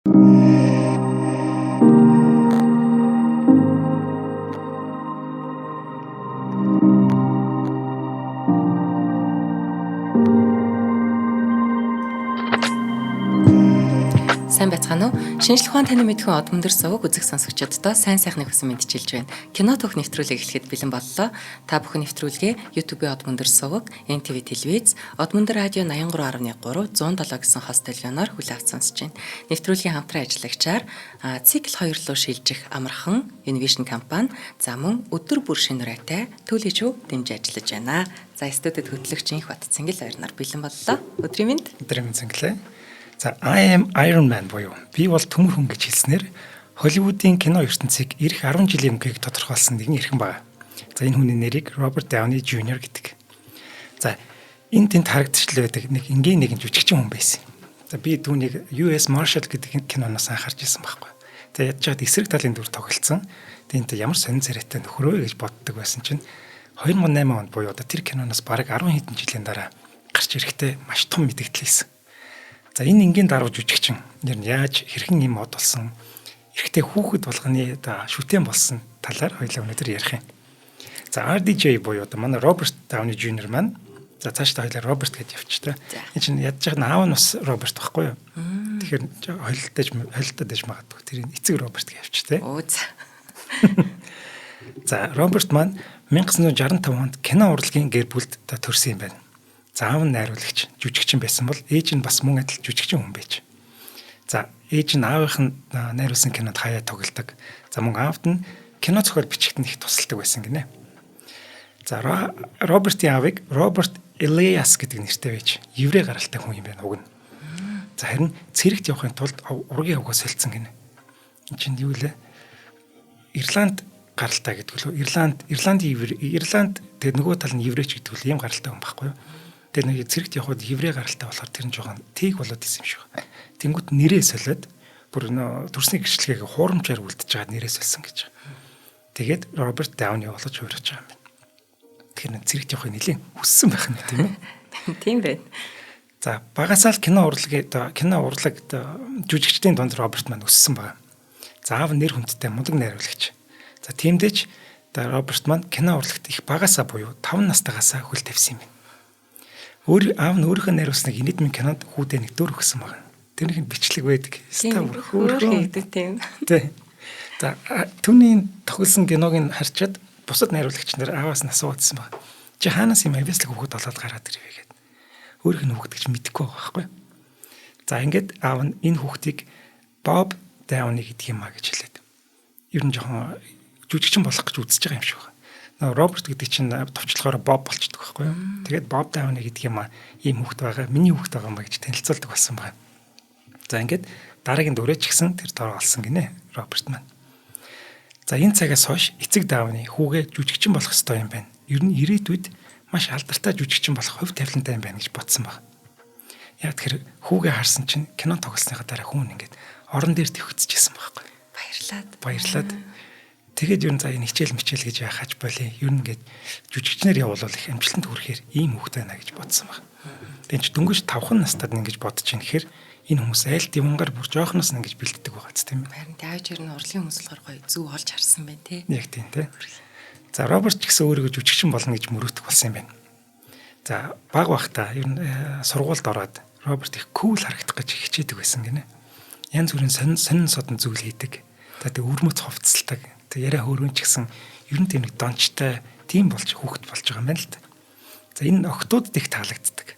Сайн байцгаана уу? Шинжлэх ухаан таны мэдхэн од мөндөр сувг үзэх сонсогчдод сайн сайхныг хүсэн мэдчилж байна. Кино түүх нэвтрүүлэг эхлэхэд бэлэн боллоо. Та бүхэн нэвтрүүлгээ YouTube-ийн од мөндөр сувг, NTV телевиз, од мөндөр радио 83.3, 107 гэсэн хост телевизээр хүлээн авч сонсож байна. Нэвтрүүлгийн хамтран ажиллагчаар цикл 2 руу шилжих амархан Invision компани за мөн өдөр бүр шинэ урайтай төлөж үү дэмжиж ажиллаж байна. За студид хөтлөгч инх бат цэнгэл ойрноор бэлэн боллоо. Өдрийн мэнд. Өдрийн мэнд цэнгэлээ. За I am Iron Man буюу би бол төмөр хүн гэж хэлснээр Холливуудын кино ертөнцийг ирэх 10 жилийн мөнгийг тодорхойлсон нэгэн эрхэм байна. За энэ хүний нэрийг Роберт Дауни Жуниор гэдэг. За энэ тэнд харагдчихлаа байдаг нэг энгийн нэгэн жүжигчин хүн байсан. За би түүнийг US Marshal гэдэг киноноос анхаарч ирсэн байхгүй. За ядж чад эсрэг талын дүр тоглолцсон. Тэнтэй ямар сонин царайтай нөхрөө гэж боддог байсан чинь 2008 онд буюу одоо тэр киноноос бараг 10 хэдэн жилийн дараа гарч ирэхдээ маш том мэдэгдэл хийсэн. За энэ энгийн даруй жүжигчин нэр нь яаж хэрхэн юм од болсон эрэгтэй хүүхэд болгоны одоо шүтэн болсон талаар хоёлаа өнөөдөр ярих юм. За RDJ буюу одоо манай Роберт Дауни Жуниор маань за цаашдаа хоёлаа Роберт гэж явчих та. Энэ чинь ядж байгаа нь аав нь бас Роберт байхгүй юу? Тэгэхээр холилдож холилдоод иж магадгүй. Тэр эцэг Роберт гэж явчих те. Өө за. За Роберт маань 1965 онд кино урлагийн гэр бүлд төрсэн юм байна. За аав нь найруулагч, жүжигчин байсан бол ээж нь бас мөн адил жүжигчин хүн байж. За ээж нь аавынх нь найруулсан кинонд хаяа тоглодог. За мөн аавд нь кино зохиол бичихэд нь их тусалдаг байсан гинэ. За Робертийн аавыг Роберт Элиас гэдэг нэртэй байж еврей гаралтай хүн юм байна уг нь. За харин цэрэгт явахын тулд ургийн авгаа солилцсон гинэ. Энд чинь юу лээ? Ирланд гаралтай гэдэг лөө. Ирланд, Ирландын Ирланд тэгээ нөгөө тал нь еврейч гэдэг л ийм гаралтай хүн байхгүй юу? Тэгээ нэг цэрэгт явхад еврей гаралтай болохоор тэр нь жоохон тийг болоод исэн юм шиг. Тэнгүүт нэрээ солиод бүр нөө төрсний гэрчлэгийг хуурамчаар үлдэж байгаа нэрээ сольсон гэж. Тэгээд Роберт Дауни болгож хувирч байгаа юм байна. Тэгэхээр цэрэгт явахыг нэлийн хүссэн байх нь тийм ээ. Тийм байна. За багасаа л кино урлагийг кино урлаг жүжигчдийн дунд Роберт маань өссөн байгаа. За аав нэр хүндтэй мундаг найруулагч. За тиймдээ ч Роберт маань кино урлагт их багасаа буюу 5 настайгаасаа хөл тавьсан юм байна. Өөр аав нь өөрийнхөө найруулсныг инэдмэн кинонд хүүдээ нэг дөр өгсөн байгаа. Тэрнийх нь бичлэг байдаг. Ста хөөрхөн гэдэг тийм. Тий. За түүний тохиолсон киног нь харчаад бусад найруулагч нар ааваас нь асууадсан баг. Чи хаанаас юм авьяаслаг хүүхэд болоод гараад ирвэ гэд. Өөрийнх нь хүүхэд гэж мэдэхгүй байгаа байхгүй. За ингээд аав нь энэ хүүхдийг Боб Дауни гэдэг юм а гэж хэлээд. Ер нь жоохон жүжигчин болох гэж үзэж байгаа юм шиг байна. Нөгөө Роберт гэдэг чинь товчлохоор Боб болчдөг байхгүй юу. Тэгээд Боб Дауни гэдэг юм а ийм хүүхэд байгаа, миний хүүхэд байгаа юм ба гэж танилцуулдаг болсон байна. За ингээд дараагийн дүрээ ч гэсэн тэр дор олсон гинэ Роберт маань. За энэ цагаас хойш эцэг Дауни хүүгээ жүжигчин болох ёстой юм байна. Ер нь ирээдүйд маш алдартай жүжигчин болох хувь тавилантай юм байна гэж бодсон баг. Яг тэгэхээр хүүгээ харсан чинь кино тоглосныхаа дараа хүн ингээд орон дээр твхцчихсэн байхгүй. Баярлаад. Баярлаад. Тэгээд ер нь за энэ хичээл мичээл гэж яхаач болий. Ер нь ингээд жүжигчнэр явуулвал их амжилтанд хүрэхээр ийм хүүхдээ байна гэж бодсон баг. Тэгээд чи дөнгөж 5 настад ингэж бодож ийн гэхээр энэ хүмүүс айл дивангаар бүр жоохноос нь ингэж бэлддэг байгаа ч тийм ээ. Харин аавч ер нь урлагийн хүмүүс болохоор гоё зүв олж харсан байна тий. Яг тийм тий. За Роберт ч гэсэн өөрийгөө жүжигчин болно гэж мөрөөдөх болсон юм байна. За баг багтаа ер нь сургуульд ороод Роберт их кул харагдах гэж хичээдэг байсан гинэ. Янз бүрийн сонин сонин содон зүйл хийдэг. За тэг өрмөц хувцалдаг. Тэг яриа хөрөн ч гэсэн ер нь тийм нэг дончтой тийм болж хүүхэд болж байгаа юм байна л да. За энэ охтуудад их таалагддаг.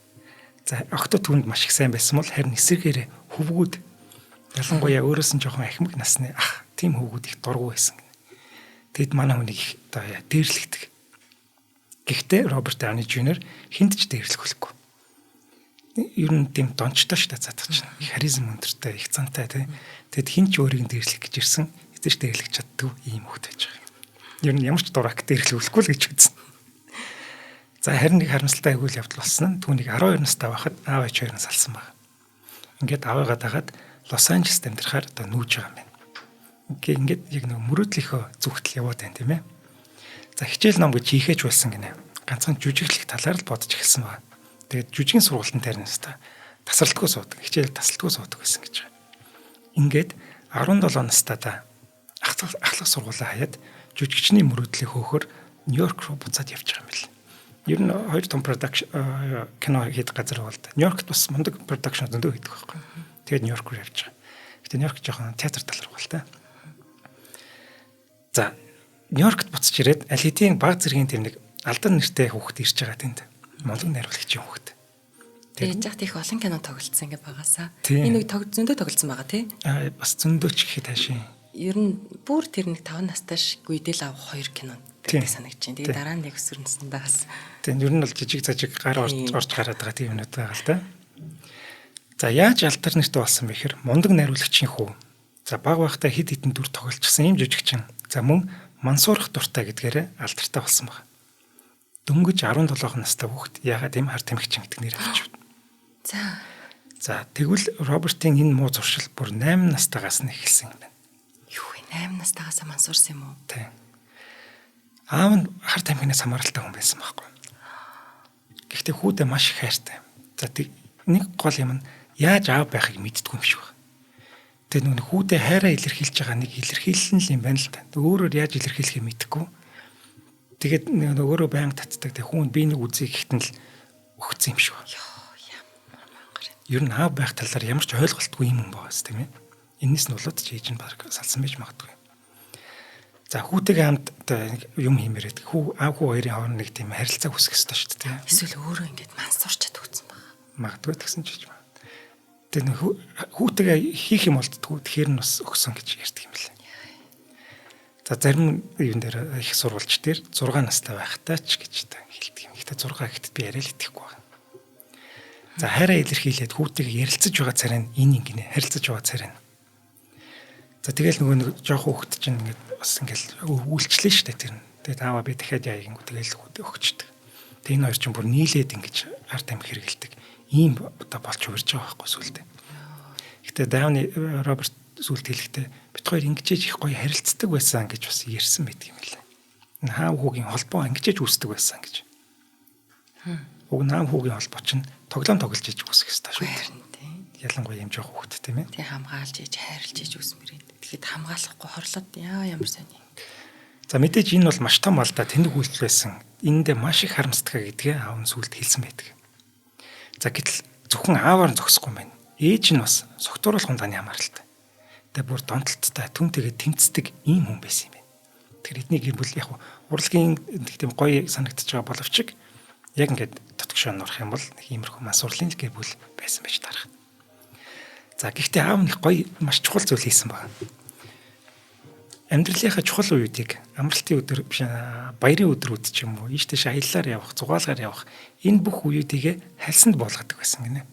За охтууд түнд маш их сайн байсан бол харин эсэргээрээ хөвгүүд ялангуяа өөрөөс нь жоохон ахимаг насны ах тийм хөвгүүд их дургу байсан гинэ. Тэгэд манай хүнийг их одоо дээрлэгдэг. Гэхдээ Роберт Дауни Жуниор хүнд ч дээрлэхгүй. Ер нь тийм дончтой шүү дээ задах чинь. Их харизм өндөртэй, их зантай тий. Тэгэд хин ч өөрийг нь дээрлэх гэж ирсэн, эзэж дээрлэх чаддгүй ийм хөвгт байж байгаа юм. Ер нь ямар ч дурак дээрлэхгүй л гэж үзсэн. За харин нэг харамсалтай үйл явдал болсон нь түүнийг 12 настай байхад аав ээж хоёр нь салсан баг. Ингээд аавыгаа дагаад Лос Анжелест амьдрахаар одоо нүүж байгаа юм байна. Ингээд яг нэг мөрөөдлийнхөө зүгтэл яваад байна тийм ээ. За хичээл ном гэж хийхээж болсон гинэ. Ганцхан жүжиглэх талаар л бодож эхэлсэн баг. Тэгээд жүжигийн сургуультанд тарина хэвээр тасралтгүй суудаг. Хичээл тасралтгүй суудаг байсан гэж байгаа. Ингээд 17 настайдаа ахлах сургуулаа хаяад жүжигчний мөрөөдлийг хөөхөр Нью-Йорк руу буцаад явж байгаа юм байна. Ер нь хоёр том production кино хийдэг газар бол та. Нью-Йоркт бас мундаг production зөндөө хийдэг байхгүй. Тэгээд Нью-Йорк руу явж байгаа. Гэтэ Нью-Йорк жоохон театр тал руу л та. За, Нью-Йоркт буцаж ирээд аль хэдийн баг зэргийн тэр нэг алдар нэртэй хүүхэд ирж байгаа тэнд. Мундаг найруулагчийн хүүхэд. Тэгээд яах их олон кино тоглолцсон ингээ багасаа. Энэ нэг зөндөө тоглолцсон байгаа тий. Аа, бас зөндөө ч гэхэд таашин. Ер нь бүр тэр нэг 5 настай ш гүйдэл авах хоёр кино гэдэг санагдаж байна. Тэгээд дараа нь нэг өсвөр насндаа бас. Тийм, ер нь бол жижиг зажиг гар орж гараад байгаа тийм юмнууд байгаа л да. За, яаж алдар нэртэй болсон бэ гэхээр мундаг найруулагчийн хүү. За, баг байхдаа хэд хэдэн дүр тоглолцсон юм жүжигчин. За, мөн мансуурах дуртай гэдгээрээ алдартай болсон баг. Дөнгөж 17 настай хүүхэд яагаад ийм хар тамхичин гэдэг нэр авч. За. За, тэгвэл Робертын энэ муу зуршил бүр 8 настайгаас нь эхэлсэн юм байна. Юу вэ? 8 настайгаас мансуурсан юм уу? Тийм. Аав нь хар тамхинаас хамааралтай хүн байсан байхгүй. Гэхдээ хүүдээ маш их хайртай. За, нэг гол юм нь яаж аав байхыг мэддэггүй юм шиг байна. Тэгээ нөгөө хүүдээ хайраа илэрхийлж байгаа нэг илэрхийлэл нь л юм байна л та. Өөрөөр яаж илэрхийлэхээ мэдэхгүй. Тэгээд нөгөө өөрөө байнга татдаг. Тэг хүүн би нэг үзье гэхэд нь л өгцөн юм шиг байна. Ямар мангар юм. Ер нь аав байх талаар ямар ч ойлголтгүй юм байгаас тийм ээ. Энэс нь болоод ч ээж нь баг салсан байж магадгүй. За, хүүтэйгээ хамт юм хиймээр байдаг. Хүү аав хүү хоёрын хооронд нэг тийм харилцаа үүсгэх ёстой шүү дээ. Эсвэл өөрөө ингэж мансуурч чадсан байгаа. Магадгүй тэгсэн ч гэж байна. Тэгээ нэг хүүтэйгээ хийх юм болддгоо, тэгэхээр нь бас өгсөн гэж ярьдаг юм лээ. За, зарим юун дээр их сурвалж дээр 6 настай байхдаа ч гэж та хэлдэг юм. Гэхдээ 6 гэхэд би арай л итгэхгүй байна. За, хайраа илэрхийлээд хүүтэйгээ ярилцаж байгаа царай нь энэ ингэнэ харилцаж байгаа царай нь. За, тэгэл нөгөө нэг жоох хүүхэд чинь ингээд бас ингээл үйлчлээ шүү дээ тэр нь. Тэгээд ааваа би дахиад яа гингүү тэгэл хүүхдээ өгчдөг. Тэгээ энэ хоёр чинь бүр нийлээд ингэж ард тамхи хэрэгэлдэг. Ийм одоо болж хувирж байгаа байхгүй сүултээ. Гэтэ Дауни Роберт сүулт хэлэхдээ бит хоёр ингэж их гоё харилцдаг байсан гэж бас ярьсан байдаг юм лээ. Энэ хаав хүүгийн холбоо ингэж үүсдэг байсан гэж. Уг нь аав хүүгийн холбоо чинь тоглоом тоглож иж үүсэх ёстой шүү дээ. Ялангуяа юм жоох хүүхэд тийм ээ. Тий, хамгаалж иж хайрлж иж үүсмээр. Тэгэхэд хамгаалахгүй хорлоод яа ямар сони. За, мэдээж энэ бол маш том алдаа, тэнэг үйлдэл байсан. Энэндээ маш их харамсдаг гэдгээ аав нь сүлд хэлсэн байдаг. За, гэтэл зөвхөн ааваар нь зогсохгүй юм байна. Ээж нь бас согтууруулах ундааны хамааралтай. Тэгээ бүр донтолттой түнтэйгээ тэмцдэг ийм хүн байсан юм байна. Тэгэхээр эдний гэр бүл яг урлагийн тийм гоё санагдаж байгаа боловч яг ингээд дотгошоо нурах юм бол нэг иймэрхүү мансуурлын гэр бүл байсан байж таарах. За, гэхдээ аав нэг гоё маш чухал зүйл хийсэн байна. Амьдралынхаа чухал үеүүдийг амралтын өдөр биш, баярын өдрүүд ч юм уу, ийш тийш аяллаар явах, зугаалгаар явах энэ бүх үеүүдийг хальсанд болгодог байсан гинэ.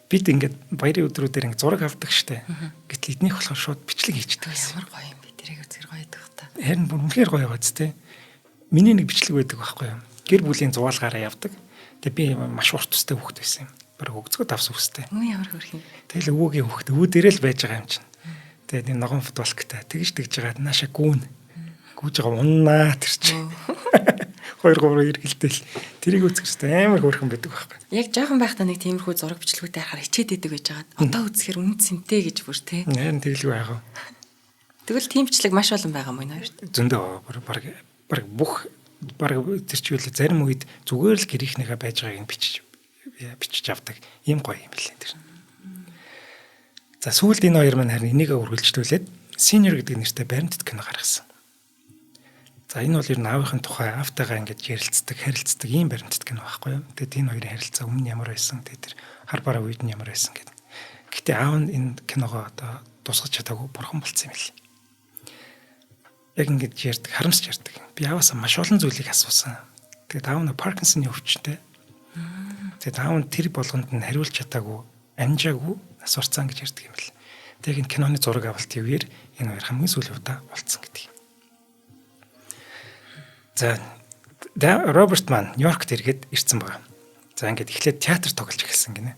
Бид ингээд баярын өдрүүдээр ингээд зураг авдаг штэ. Гэтэл эднийх болохоор шууд бичлэг хийчдэг байсан. Ямар гоё юм бэ? Тэрийг үзэхэр гоё байдаг та. Харин бүр үнэхээр гоё байгаа ч те. Миний нэг бичлэг байдаг байхгүй юу? Гэр бүлийн зугаалгаараа явдаг. Тэгээ би маш урт төстэй хүүхэд байсан юм. Бараг өгцгөө давс үстэй. Үгүй ямар хөөрхөн. Тэгэл өвөөгийн хүүхэд өвөө дээрээ л байж байгаа юм чинь. Тэгээд нэг ногоон футболктай тэгж тэгж байгаа нааша гүүн. Гүүж байгаа уннаа тэр чинь. 2 3 эргэлдээл. Тэрийг үзэх хэрэгтэй амар хөөрхөн байдаг байхгүй. Яг жоохон байхдаа нэг тиймэрхүү зураг бичлэгүүдтэй харахаар хичээд идэг байж байгаа. Одоо үзэхээр үн цэнтэй гэж бүр те. Харин тэгэлгүй яах вэ? Тэгвэл тийм бичлэг маш олон байгаа мөн хоёрт. Зөндөө баг бүх баг тэр чиглэл зарим үед зүгээр л гэрийнхнийхээ байж байгааг нь бичиж бичиж авдаг. Ийм гоё юм билээ тэр. За, сүүлд энэ хоёр маань харин энийгээ үргэлжлүүлээд Senior гэдэг нэртэй баримтат кино гаргасан. За, энэ бол ер нь аавынхын тухай аавтайгаа ингэж ярилцдаг, харилцдаг ийм баримтат кино байхгүй юу? Тэгээд энэ хоёрын харилцаа өмнө ямар байсан, тэгээд тэр хар бараа үед нь ямар байсан гэдэг. Гэтэ аав нь энэ киногоо одоо дуусгаж чадаагүй бурхан болцсон юм лээ. Яг ингэж ярьдаг, харамсч ярьдаг. Би ааваасаа маш олон зүйлийг асуусан. Тэгээд аав нь Паркинсоны өвчнөд. Тэгээд аав нь тэр болгонд нь хариулж чадаагүй, амжаагүй нас барцсан гэж ярьдаг юм лээ. Тэгээд энэ киноны зураг авалтын үеэр энэ хоёр хамгийн сүүлийн удаа уулзсан гэдэг. За, Роберт маань Нью-Йоркт эргээд ирсэн байгаа. За, ингээд эхлээд театр тоглож эхэлсэн гинэ.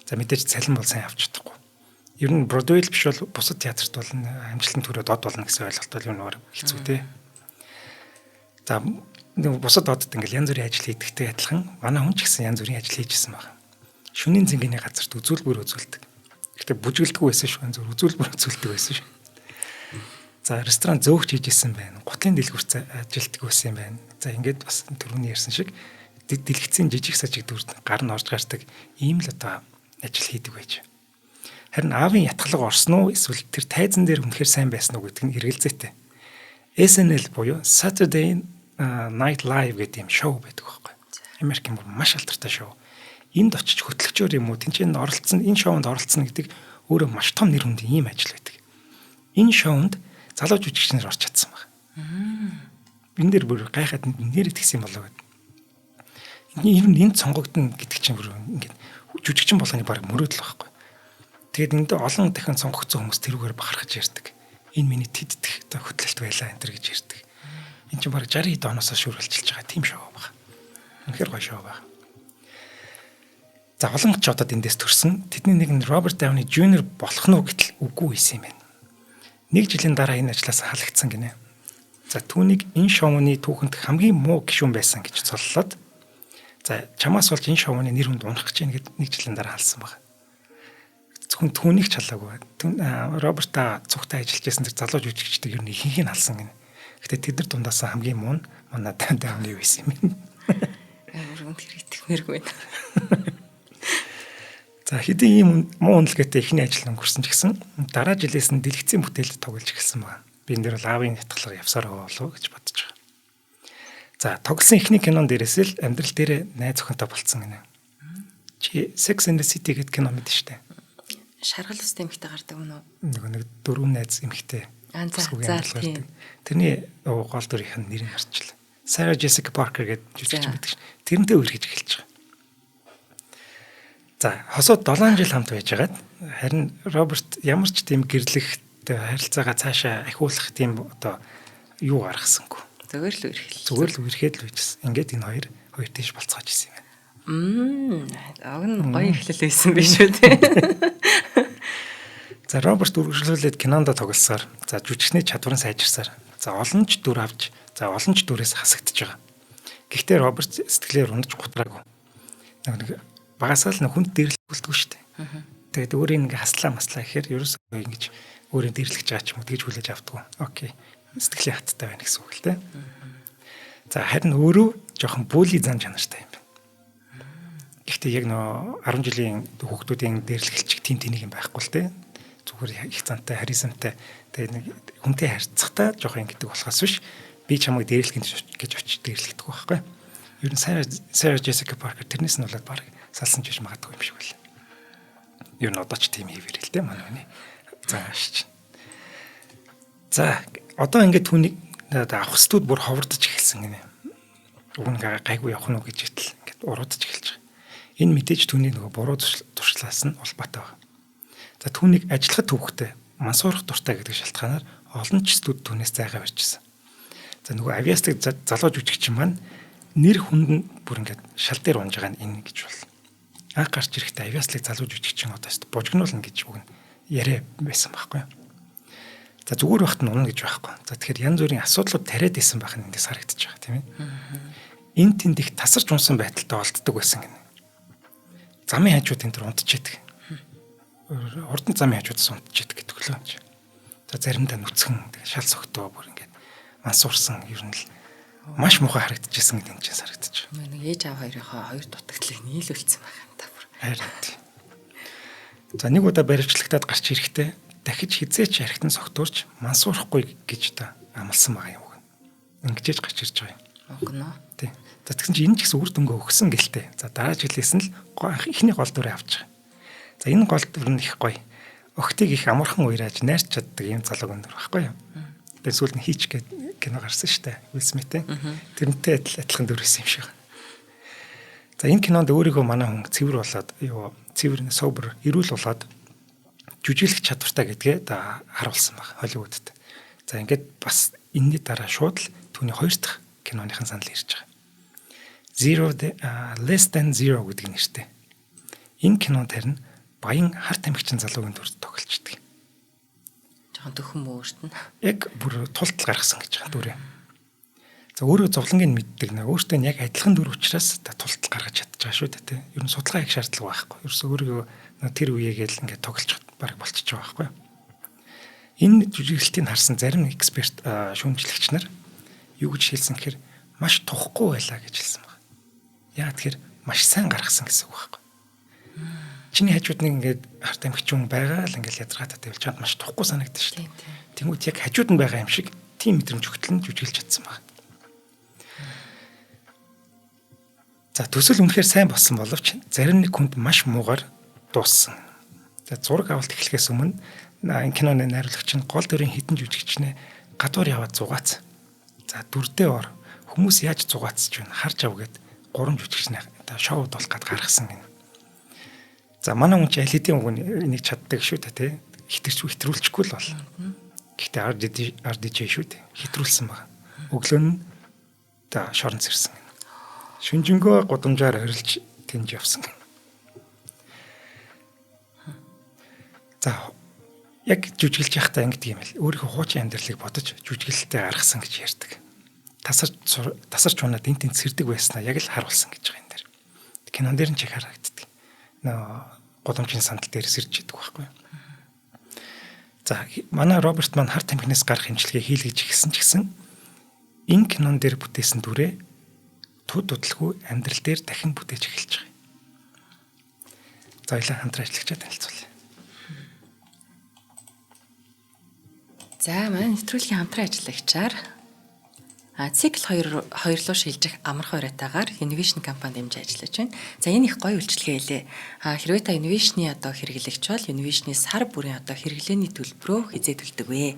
За, мэдээж цалин бол сайн авч чадахгүй. Ер нь Бродвей биш бол бусад театрт бол амжилтанд хүрээд од болно гэсэн ойлголт бол ер нь баг хэцүү те. За, нэг бусад одод ингээл янз бүрийн ажил хийдэгтэй адилхан манай хүн ч гэсэн янз бүрийн ажил хийжсэн байгаа. Шөнийн зингэний газарт үзүүлбэр үзүүлдэг. Гэхдээ бүжгэлдэггүй байсан шүү. Зөв үзүүлбэр үзүүлдэг байсан шүү. За, ресторан зөөгч хийж исэн байна. Гутлын дэлгүүрт ажилтдаг байсан юм байна. За, ингээд бас түрүүний ярьсан шиг дэлгэцийн жижиг сажиг дүрд гар нь орж гардаг ийм л одоо ажил хийдэг байж. Харин аавын ятгалга орсон уу эсвэл тэр тайзан дээр үнэхээр сайн байсан уу гэдэг нь эргэлзээтэй. SNL буюу Saturday Night Live гэдэг юм шоу байдаг байхгүй. Америкийн бүр маш алдартай шоу. Энд очиж хөтлөгчөөр юм уу, тэнцэн оролцсон, энэ шоунд оролцсон гэдэг өөрөө маш том нэр хүндийн ийм ажил байдаг. Энэ шоунд залуу жүжигчнэр орж чадсан байна. Энэ дээр бүр гайхаад нэр итгэсэн юм болоо гэдэг. Энэ нь энд сонгогдно гэдэг чинь бүр ингээд жүжигчин болгоны баг мөрөөдөл байхгүй. Тэгээд энд олон дахин сонгогдсон хүмүүс тэрүүгээр бахархаж ярьдаг. Энэ миний тэд дэх хөтлөлт байлаа энэ төр гэж ярьдаг. Энэ чинь баг 60 хэд оноос шүргэлжилж байгаа тийм шоу байна. Үнэхээр гоё шоу байна. За, олон ч одод эндээс төрсөн. Тэдний нэг нь Роберт Дауни Жуниор болох нь уу гэтэл үгүй байсан юм байна. Нэг жилийн дараа энэ ажлаас халагдсан гинэ. За, түүнийг энэ шоуны түүхэнд хамгийн муу гишүүн байсан гэж цоллоод, за, чамаас болж энэ шоуны нэр хүнд унах гэж байна гэд нэг жилийн дараа халсан байна. Зөвхөн түүнийг ч халаагүй. Роберта цугтай ажиллаж байсан тэр залуу жүжигчдийг ер нь ихэнх нь халсан гинэ. Гэтэ тэд нар дундаас хамгийн муу нь манай Дауни байсан юм байна. Амар үнэхээр итгэмээргүй байна. За, хэдийн ийм муу үнэлгээтэй эхний ажил өнгөрсөн ч гэсэн дараа жилээс нь дэлгэцийн бүтээлд тоглож эхэлсэн байна. Би энэ дээр бол аавын ятгалга явсаар байгаа болов уу гэж бодож байгаа. За, тоглосон эхний кинон дээрээс л амьдрал дээр найз охинтой болцсон гинэ. Чи Sex and the City гэдэг кино мэдэн штэ. Шаргал үстэй эмэгтэй гардаг юм уу? Нөгөө нэг дөрвөн найз эмэгтэй. Аа, за за, тийм. Тэрний гол дүрийнх нь нэрийг харчлаа. Sarah Jessica Parker гэдэг жүжигчин байдаг ш. Тэрнтэй үерхэж эхэлж байгаа. За, хосууд 7 жил хамт байжгаад харин Роберт ямар ч тийм гэрлэх харилцаагаа цаашаа ахиулах тийм одоо юу гаргасангүй. Зүгээр л үерхэл. Зүгээр л үерхэд л байжсэн. Ингээд энэ хоёр хоёр тийш болцоож исэн юм байна. Ог нь гоё эхлэл байсан биш үү те. За, Роберт үргэлжлүүлээд кинонд тоглосоор, за, жүжигчний чадвар нь сайжирсаар, за, олон ч дүр авч, за, олон ч дүрээс хасагдчихж байгаа. Гэхдээ Роберт сэтгэлээр унаж гутраагүй. Нэг багасаа л хүнд дэрлэгдэлгүй шүү дээ. Тэгээд өөрийг ингээ хаслаа маслаа гэхээр ерөөсөө ингэж өөрийг дэрлэгч байгаа ч юм уу тэгж хүлээж авдаггүй. Окей. Сэтгэлийн хаттай байна гэсэн үг л дээ. За, харин өөрөө жоохон бүүли зан чанартай юм байна. Гэхдээ яг нөө 10 жилийн хүүхдүүдийн дээрлэхэлчих тийм тэнийг юм байхгүй л дээ. Зүгээр их зантай, харизмтай, тэгээд нэг хүнтэй харьцахтаа жоохон ингэдэг болохоос биш би чамайг дээрлэх гэж очиж дээрлэхдэггүй байхгүй. Ер нь Sarah Jessica Parker тэрнээс нь болоод баг салсан ч биш магадгүй юм шиг байлаа. Ер нь одоо ч тийм хийвэр л дээ манай хүний. За, ааш. За, одоо ингээд түүнийг авах студ бүр ховордож эхэлсэн гинэ. Уг нь гайгүй явах нь уу гэж итэл ингээд уруудаж эхэлж байгаа. Энэ мэдээж түүний нөгөө буруу туршлаас нь улбаатай байна. За, түүнийг ажиллахад төвхтэй, мансуурах дуртай гэдэг шалтгаанаар олон ч студ түүнээс зайгаа барьжсэн. За, нөгөө авиастыг залуу жүжигчин маань нэр хүнд нь бүр ингээд шал дээр унж байгаа нь энэ гэж бол. Анх гарч ирэхдээ авиаслыг залуу жүжигчин одоо өст бужигнуулна гэж үг нь яриа байсан байхгүй. За, зүгээр байхад нь унана гэж байхгүй. За, тэгэхээр янз бүрийн асуудлууд тариад исэн байх нь эндээс харагдаж байгаа, тийм ээ. Энэ тэнд их тасарч унсан байдалтай олддог байсан гинэ. Замын хажууд энэ төр унтчихэдэг. Хурдан замын хажуудаас унтчихэдэг гэдэг лөө юм чи. За, заримдаа нүцгэн шал согтоо бүр ингээд мансуурсан, ер нь л маш муухай харагдчихсан гэдэг энэ чинь харагдаж байгаа. Нэг ээж аав хоёрынхоо хоёр дутагдлыг нийлүүлсэн байх юм та бүр. Харин. За, нэг удаа баривчлагтаад гарч ирэхдээ дахиж хизээч архитан согтуурч мансуурахгүй гэж та амласан байгаа юм уу. Ингэж гарч ирж байгаа юм. Огно. Тий. За, тэгсэн чинь энэ ч гэсэн үр дүнгээ өгсөн гэлтэй. За, дараа жилээс нь л эхний гол дүрээ авч байгаа. За, энэ гол дүр нь их гоё. Охтыг их амархан уйрааж найрч чаддаг юм залуу өндөр байхгүй юу? Тэгээ сүүлд нь хийч гээд кино гарсан шүү дээ. Will Smith-тэй. Тэрнтэй адилхан дүр байсан юм шиг. За, энэ кинонд өөрийгөө манай хүн цэвэр болоод юу цэвэр sober эрүүл болоод жүжиглэх чадвартай гэдгээ харуулсан баг Холливуудд. За, ингээд бас энэний дараа шууд л түүний хоёр дахь киноныхан санал ирж байгаа. Zero Less Than Zero гэдэг нэртэй. Энэ кинонд харин баян хар тамхичин залуугийн дүрд тоглолцдог. Жохон төхөн мөөрт нь. Яг бүр тултал гаргасан гэж байгаа дүрээ. За, өөрөө зовлонгийг мэддэг нэ өөртөө нь яг адилхан дүр учраас тултал гаргаж чадчих байгаа шүү дээ, тэ. Ер нь судалгаа их шаардлага байхгүй. Ерөөсөө өөрийгөө тэр үеэгээ л ингээд тоглож баг болчихж байгаа байхгүй юу? Энэ жүжиглэлтийг харсан зарим эксперт, шүүмжлэгч нар юу гэж хэлсэн гэхээр маш тухгүй байлаа гэж хэлсэн байна. Яа тэгэхээр маш сайн гаргасан гэсэн үг байхгүй. Чиний хажууд нэг ингээд харт амхич хүн байгаа л ингээд ядаргаатай тавилж чад маш тухгүй санагдаж шүү дээ. Тэнгүүд яг хажууд нь байгаа юм шиг тийм мэдрэмж өгтөл нь жүжиглэж чадсан байна. За төсөл үнэхээр сайн болсон боловч зарим нэг хүнд маш муугар дууссан. За зураг авалт эхлэхээс өмнө энэ киноны найруулагч нь гол дүрийн хідэн жүжигчнээ гадуур яваад зугаац. За дүрдээ ор, хүмүүс яаж зугаацж байна харж ав гэд гурван жүжигчнээ одоо шоуд болох гад гаргасан гэнэ. За манай хүн чи аль хэдийн уг энийг чаддаг шүү дээ тий. Хитэрч хэтрүүлчихгүй л бол. Гэхдээ RDJ шүү дээ. Хэтрүүлсэн байгаа. Өглөө нь одоо шорон сэрсэн гэнэ. Шүнжэнгөө гудамжаар орилж тэнж явсан. За яг жүжиглж байхдаа ингэдэг юм л. Өөрийнхөө хуучин амьдралыг бодож жүжиглэлтээ гаргасан гэж ярьдаг. Тасарч унаад энэ тэнд сэрдэг байснаа яг л харуулсан гэж байгаа юм дээр. Кинон дээр нь ч их харагддаг. Нөө гудамжийн сандал дээр сэрж идэг байхгүй. За манай Роберт маань хар тамхинаас гарах хэмжлэгээ хийлгэж ихсэн ч гэсэн энэ кинон дээр бүтээсэн дүрээ туд удалгүй амьдрал дээр дахин бүтээж эхэлж байгаа юм. За баялаа, хамтран ажиллагчаа танилцуулъя. За манай нэвтрүүлгийн хамтран ажиллагчаар цикл 2 руу шилжих амархан уриатаагаар Innovation компани дэмжиж ажиллаж байна. За энэ их гоё үйлчилгээ хэлээ. Хэрвээ та Innovation-ы одоо хэрэглэгч бол Innovation-ы сар бүрийн одоо хэрэглээний төлбөрөө хизээ төлдөг вэ?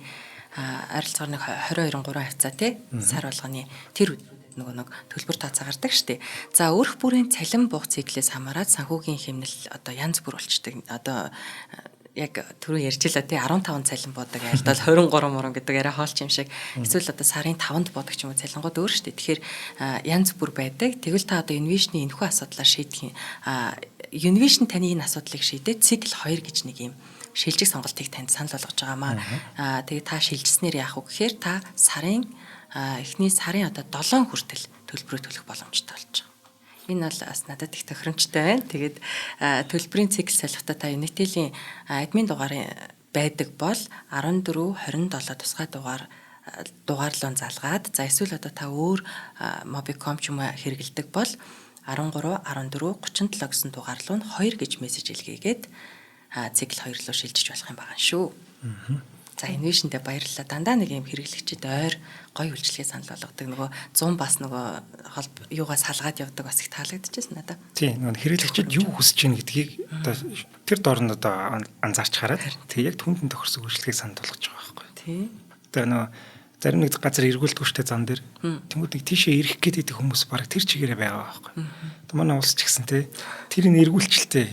Ойролцоогоор нэг 22 3 хавцаа тий сар болгоны тэр нөгөө нэг төлбөр тооцоо гардаг штеп. За өрх бүрийн цалин буух циклээс хамаарат санхүүгийн хэмнэл одоо янз бүр болчдөг. Одоо яг түрүү ярьж илаа тий 15 цалин буудаг айлд бол 23 муран гэдэг арай хоолч юм шиг. Эсвэл одоо сарын 5-нд буудаг ч юм уу цалингууд өөр штеп. Тэгэхээр янз бүр байдаг. Тэгвэл та одоо Innovation-ы энэхүү асуудлаар шийдэх юм. Innovation таны энэ асуудлыг шийдээд цикл 2 гэж нэг юм шилжих сонголтыг танд санал болгож байгаамаа. Тэгээ та шилжснээр яах вэ гэхээр та сарын эхний сарын одоо 7 хүртэл төлбөрөө төлөх боломжтой болж байгаа. Энэ бол бас надад их тохиромжтой байна. Тэгээд төлбөрийн цикл солихдоо та Unitel-ийн админ дугаарын байдаг бол 14 27 тусгай дугаарлуун залгаад, за эсвэл одоо та өөр Mobicom ч юм уу хэрэгэлдэг бол 13 14 37 гэсэн дугаарлуу нь 2 гэж мессеж илгээгээд цикл 2 руу шилжиж болох юм байгаа шүү. За Innovation-д баярлалаа. Дандаа нэг юм хэрэглэгчид ойр гоё үйлчилгээ санал болгодог. Нөгөө 100 бас нөгөө холб юугаас салгаад явдаг бас их таалагдчихсэн надад. Тийм, нөгөө хэрэглэгчид юу хүсэж байна гэдгийг одоо тэр дор нь одоо анзаарч хараад тэг яг түнд нь тохирсон үйлчилгээг санал болгож байгаа байхгүй. Тийм. Одоо нөгөө зарим нэг газар эргүүлдэг штэ зам дээр. Тэнгүүд нэг тийшээ ирэх гээд идэх хүмүүс баг тэр чигээрээ байгаа байхгүй. Одоо манай улс ч гэсэн те тэрийг эргүүлчихэлтэй.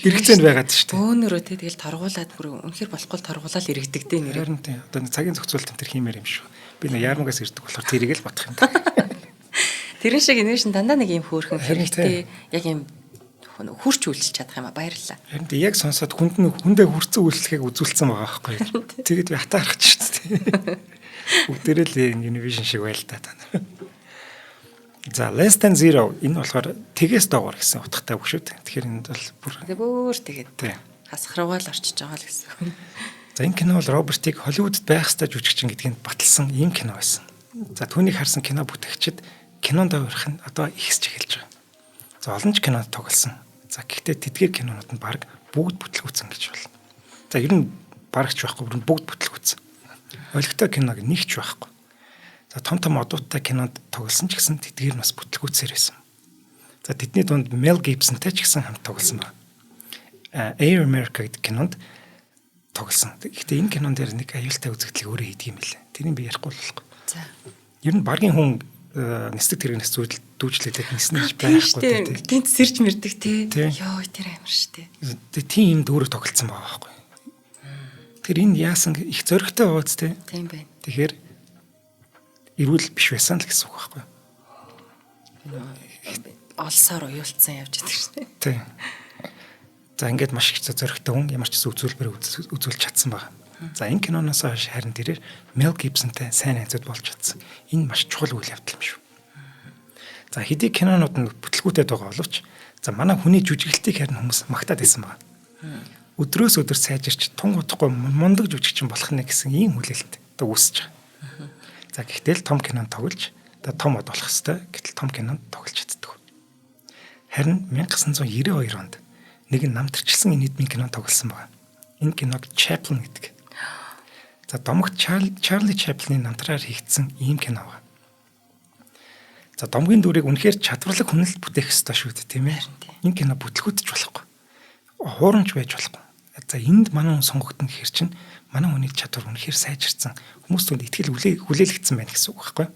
Хэрэгцээнд байгаад штэ. Бөөнөрөө те тэгэл торгуулад бүр үнэхэр болохгүй торгуулаад иргэдэг те нэрээ. Харин те одоо нэг цагийн зохицуулалт энэ төр хиймээр юм шүү. Би нэг яармагаас ирдэг болохоор тэрийг л бодох юм да. Тэрэн шиг Innovation дандаа нэг юм хөөрхөн хэрэгтэй яг юм хурц үйлчилж чадах юм а, баярлалаа. Харин те яг сонсоод хүнд нь хүндээ хүрцэн үйлчлэхийг үзүүлсэн байгаа байхгүй. Тэгээд би хатаарах ч шүү дээ. Бүгдээрээ л Innovation шиг байл та та. За less than zero энэ болохоор тэгээс доогоор гэсэн утгатай үг шүү дээ. Тэгэхээр энд бол бүр Тэгээ бүр тэгээд хасах руугаа л орчиж байгаа л гэсэн. За энэ кино бол Робертыг Холливудд байх ёстой жүжигчин гэдгийг баталсан ийм кино байсан. За түүнийг харсан кино бүтээгчид кинонд авирах нь одоо ихсэж эхэлж байгаа. За олон ч кинонд тоглосон. За гэхдээ тэдгээр кинонууд нь баг бүгд бүтлгүүцэн гэж байна. За ер нь барагч байхгүй бүр бүгд бүтлгүүцэн. Олигтой киног нэг ч байхгүй. За том том одуудтай кинонд тоглосон ч гэсэн тэдгээр нь бас бүтлгүүцээр байсан. За тэдний дунд Mel Gibson-тай ч гэсэн хамт тоглосон байна. Air America гэдэг кинонд тоглосон. Гэхдээ энэ кинон дээр нэг аюултай үзэгдлийг өөрөө хийдэг юм билээ. Тэрийг би ярихгүй болохгүй. За. Ер нь баргийн хүн нисдэг тэрэгнээс дүүжлээд ниснэ гэж байхгүй тий. Гэнт сэрж мэрдэг тий. Йоо тэр амар штэ. Тэг тийм юм дүүрэг тоглолцсон байгаа байхгүй. Тэр энэ яасан их зөрөгтэй бууц тий. Тийм байна. Тэгэхээр эрүүл биш байсан л гэсэн үг байхгүй. Олсоор уйлцсан явж идэг шнэ. Тий. За ингээд маш их зөрөгтэй хүн ямар ч үзүүлбэр үзүүлж чадсан байгаа. За энэ киноноос хойш харин тэрээр Mel Gibson-тай сайн найзууд болж чадсан. Энэ маш чухал үйл явдал юм шүү. За хэдий кинонууд нь бүтлгүүтэд байгаа боловч за манай хүний жүжиглэлтийг харин хүмүүс магтаад байсан байгаа. өдрөөс өдөр сайжирч тун удахгүй мундаг жүжигчин болох нэ гэсэн ийм хүлээлт одоо үүсэж байгаа. За гэхдээ л том кинонд тоглож одоо том од болох хэвээр, гэтэл том кинонд тоглож чаддаг. Харин 1992 онд нэгэн намтарчилсан инэдмийн кино тоглосон байна. Энэ киног Chaplin гэдэг. За, домогт Чарли Чаплины намтраар хийгдсэн ийм кино байна. За, домгийн дүрийг үнэхээр чадварлаг хүн л бүтээх ёстой шүү дээ, тийм ээ. Энэ кино бүтлгүүтж болохгүй. Хуурамч байж болохгүй. За, энд манай хүн сонгогдсон гэхэр чинь манай хүний чадвар үнэхээр сайжирсан. Хүмүүс түнд итгэл хүлээлгдсэн байна гэсэн үг байхгүй.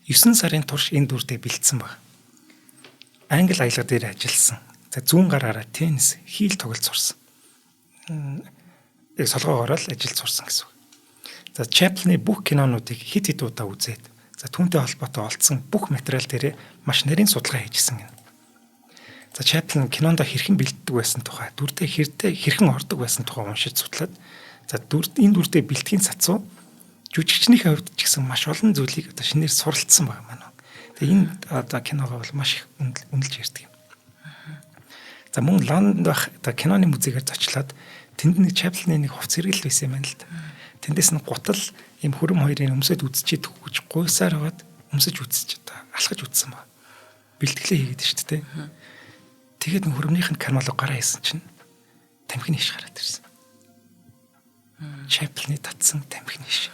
9 сарын турш энэ дүрдээ бэлдсэн баг. Англи аялга дээр ажилласан. За, зүүн гараараа теннис, хийл тоглолт сурсан. Яг солгоогоор л ажиллаж сурсан гэсэн үг. За, Чаплины бүх кинонуудыг хэд хэд удаа үзээд, за, түүнтэй холбоотой олдсон бүх материал дээрээ маш нарийн судалгаа хийжсэн гэнэ. За, Чаплин кинонд хэрхэн бэлддэг байсан тухай, дүрдээ хэрдээ хэрхэн ордог байсан тухай уншиж судлаад, за, дүрд энэ дүрдээ бэлтгэхийн сацуу жүжигчнийхээ хувьд ч гэсэн маш олон зүйлийг одоо шинээр суралцсан байгаа маань. Тэгээ энэ одоо киногоо бол маш их үнэлж ярьдаг юм. За, мөн Лондонд байх одоо киноны музейгээр зочлоод тэнд нэг Чаплины нэг хувц хэрэгэл байсан юм байна л да. Тэндээс нь гутал ийм хөрөм хоёрын өмсөд үзчихэд гэж гуйсаар байгаад өмсөж үзэж одоо алхаж үзсэн ба. Бэлтгэлээ хийгээд шүү дээ. Тэгээд нэг хөрөмнийх нь кармалуу гараа хийсэн чинь тамхины иш гараад ирсэн. Чаплины татсан тамхины иш.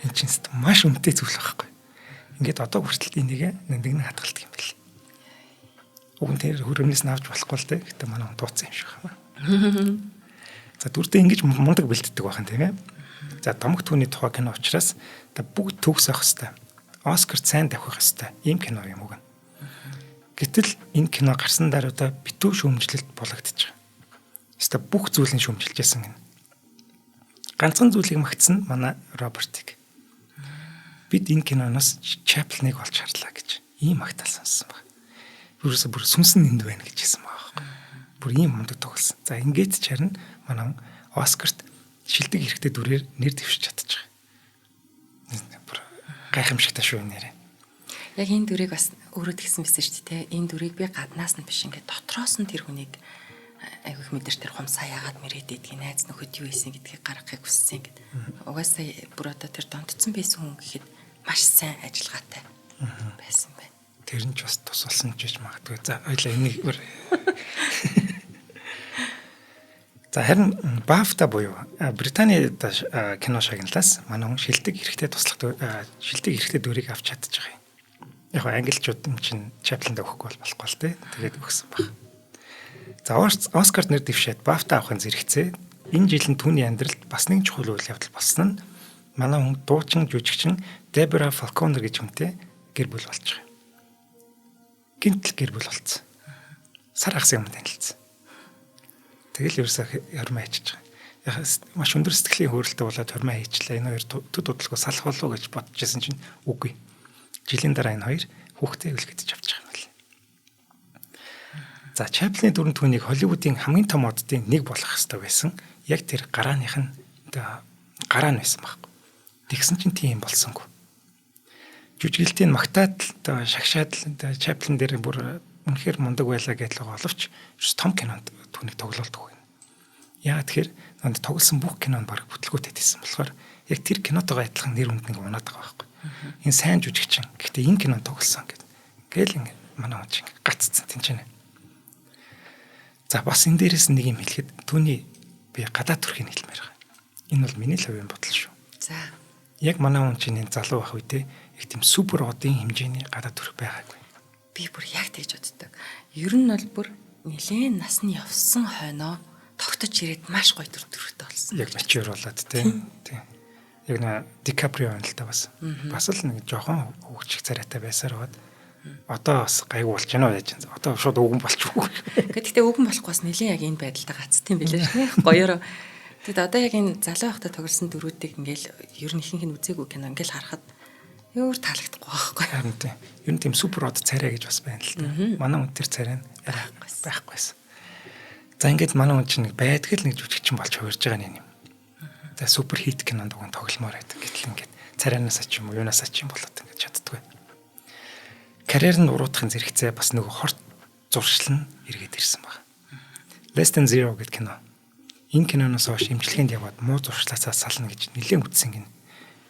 Энэ чинь маш үнэтэй зүйл байхгүй. Ингээд одоо хүртэл энийг нандинг хадгалдаг юм байл. Уг нь тэр хөрөмнөөс нь авч болохгүй л дээ. Гэтэ манай хүн дууцсан юм шиг байна. За, дүрдээ ингэж мундаг бэлддэг байх юм, тийм ээ. За, домогт түүний тухай кино учраас одоо бүгд төгс авах хэвээр. Оскарт сайн давхих хэвээр. Ийм кино юм уу гэн. Гэтэл энэ кино гарсан дараа одоо битүү шүүмжлэлт булагдчих. Өстө бүх зүйлийн шүүмжилжсэн гэнэ. Ганцхан зүйлийг магтсан манай Робертыг. Бид энэ киноноос Чаплиныг олж харлаа гэж ийм магтаал сонссон баг. Бүрээсээ бүр сүнсэн энд байна гэж хэлсэн байгаа байхгүй. Бүр ийм мундаг тоглосон. За, ингээд ч харин манай Оскарт шилдэг хэрэгтэй дүрээр нэр дэвшиж чадчих. Бүр гайхамшигтай шүү нэрээ. Яг энэ дүрийг бас өөрөө тэгсэн байсан шүү дээ. Энэ дүрийг би гаднаас нь биш, ингээд дотроос нь тэр хүнийг айгүй их мэдэрч, тэр хумсаа яагаад мэрээд идгийг, найз нөхөд юу хийсэн гэдгийг гаргахыг хүссэн гэд. Угаасаа бүр одоо тэр донтцсон байсан хүн гэхэд маш сайн ажиллагаатай байсан байна. Тэр нь ч бас тус болсон ч гэж магадгүй. За, ойлаа энийг бүр. За, харин BAFTA буюу Британий кино шагналаас манай хүн шилдэг хэрэгтэй туслах шилдэг хэрэгтэй дүрийг авч чадчих юм. Яг нь англичууд юм чинь Чаплинд өгөхгүй бол болохгүй л дээ. Тэгээд өгсөн баг. За, Оскарт нэр дэвшээд BAFTA авахын зэрэгцээ энэ жил нь түүний амьдралд бас нэг чухал үйл явдал болсон нь манай хүн дуучин жүжигчин Дебора Фалконер гэж хүнтэй гэр бүл болж байгаа. Гинтл гэр бүл болцсон. Сар хагасын өмнө танилцсан. Тэгэл ерөөсөө хормоо хийчихэж байгаа. Яг маш өндөр сэтгэлийн хөөрөлтөй болоод хормоо хийчлээ. Энэ хоёр төд удалгүй салах болов уу гэж бодож исэн чинь үгүй. Жилийн дараа энэ хоёр хүүхдээ үлгэдэж авчих юм байна. За, Чаплины дүрэн түүнийг Холливуудын хамгийн том оддын нэг болгох ёстой байсан. Яг тэр гарааных нь одоо гараа нь байсан байхгүй. Тэгсэн чинь тийм болсонгүй. Жүжиглэлтийг магтаад л шагшаад л Чаплин дээр бүр үнэхээр мундаг байлаа гэдэл байгаа боловч том кинонд түүнийг тоглоулдаг юм. Яа тэгэхээр тоглосон бүх кинонд баг бүтлгүүтэй байсан болохоор яг тэр кинотойгоо адилхан нэр хүнд нэг унаад байгаа байхгүй. Энэ сайн жүжигчин. Гэхдээ энэ кинонд тоглосон гэд. Ингээл ингээ манай хүн чинь гаццсан тэнцэнэ. За, бас энэ дээрээс нэг юм хэлэхэд түүний би гадаа төрхийг хэлмээр байгаа. Энэ бол миний л хувийн бодол шүү. За. Яг манай хүн чинь энэ залуу байх үедээ их тийм супер одын хэмжээний гадаа төрх байгаагүй. Би бүр яг тэгж боддог. Ер нь бол бүр нэлээд нас нь явсан хойноо тогтож ирээд маш гоё төр төрхтэй болсон. Яг mature болоод тийм. Тийм. Яг нэ Дикаприо байна л та бас. Бас л нэг жоохон хөвгчих царайтай байсаар байгаад одоо бас гайгүй болж байна уу яаж юм. Одоо шууд өвгөн болчихгүй. Гэхдээ өвгөн болохгүй бас нэлээд яг энэ байдалтай гацтiin билээ шүү. Гоёороо. Тэгэд одоо яг энэ залуу байхдаа тоглосон дүрүүдийг ингээл ер нь ихэнх нь үзээгүй кино ингээл харахад өөр таалагдахгүй байхгүй. Харин тийм. Ер нь тийм супер од царай гэж бас байна л та. Манай хүн тэр царай нь байхгүйсэн. За, ингээд манай хүн чинь нэг байдаг л нэг жүжигчин болж хувирж байгаа юм. За, супер хит кинонд уг нь тогломоор байдаг. Гэтэл ингээд царайнаас ч юм уу юунаас ч юм болоод ингээд чаддгүй. Карьер нь уруудахын зэрэгцээ бас нөгөө хорт зуршил нь эргээд ирсэн баг. Less Than Zero гэдэг кино. Энэ киноноос хойш эмчилгээнд яваад муу зуршлаасаа сална гэж нэлээд үтсэн гин.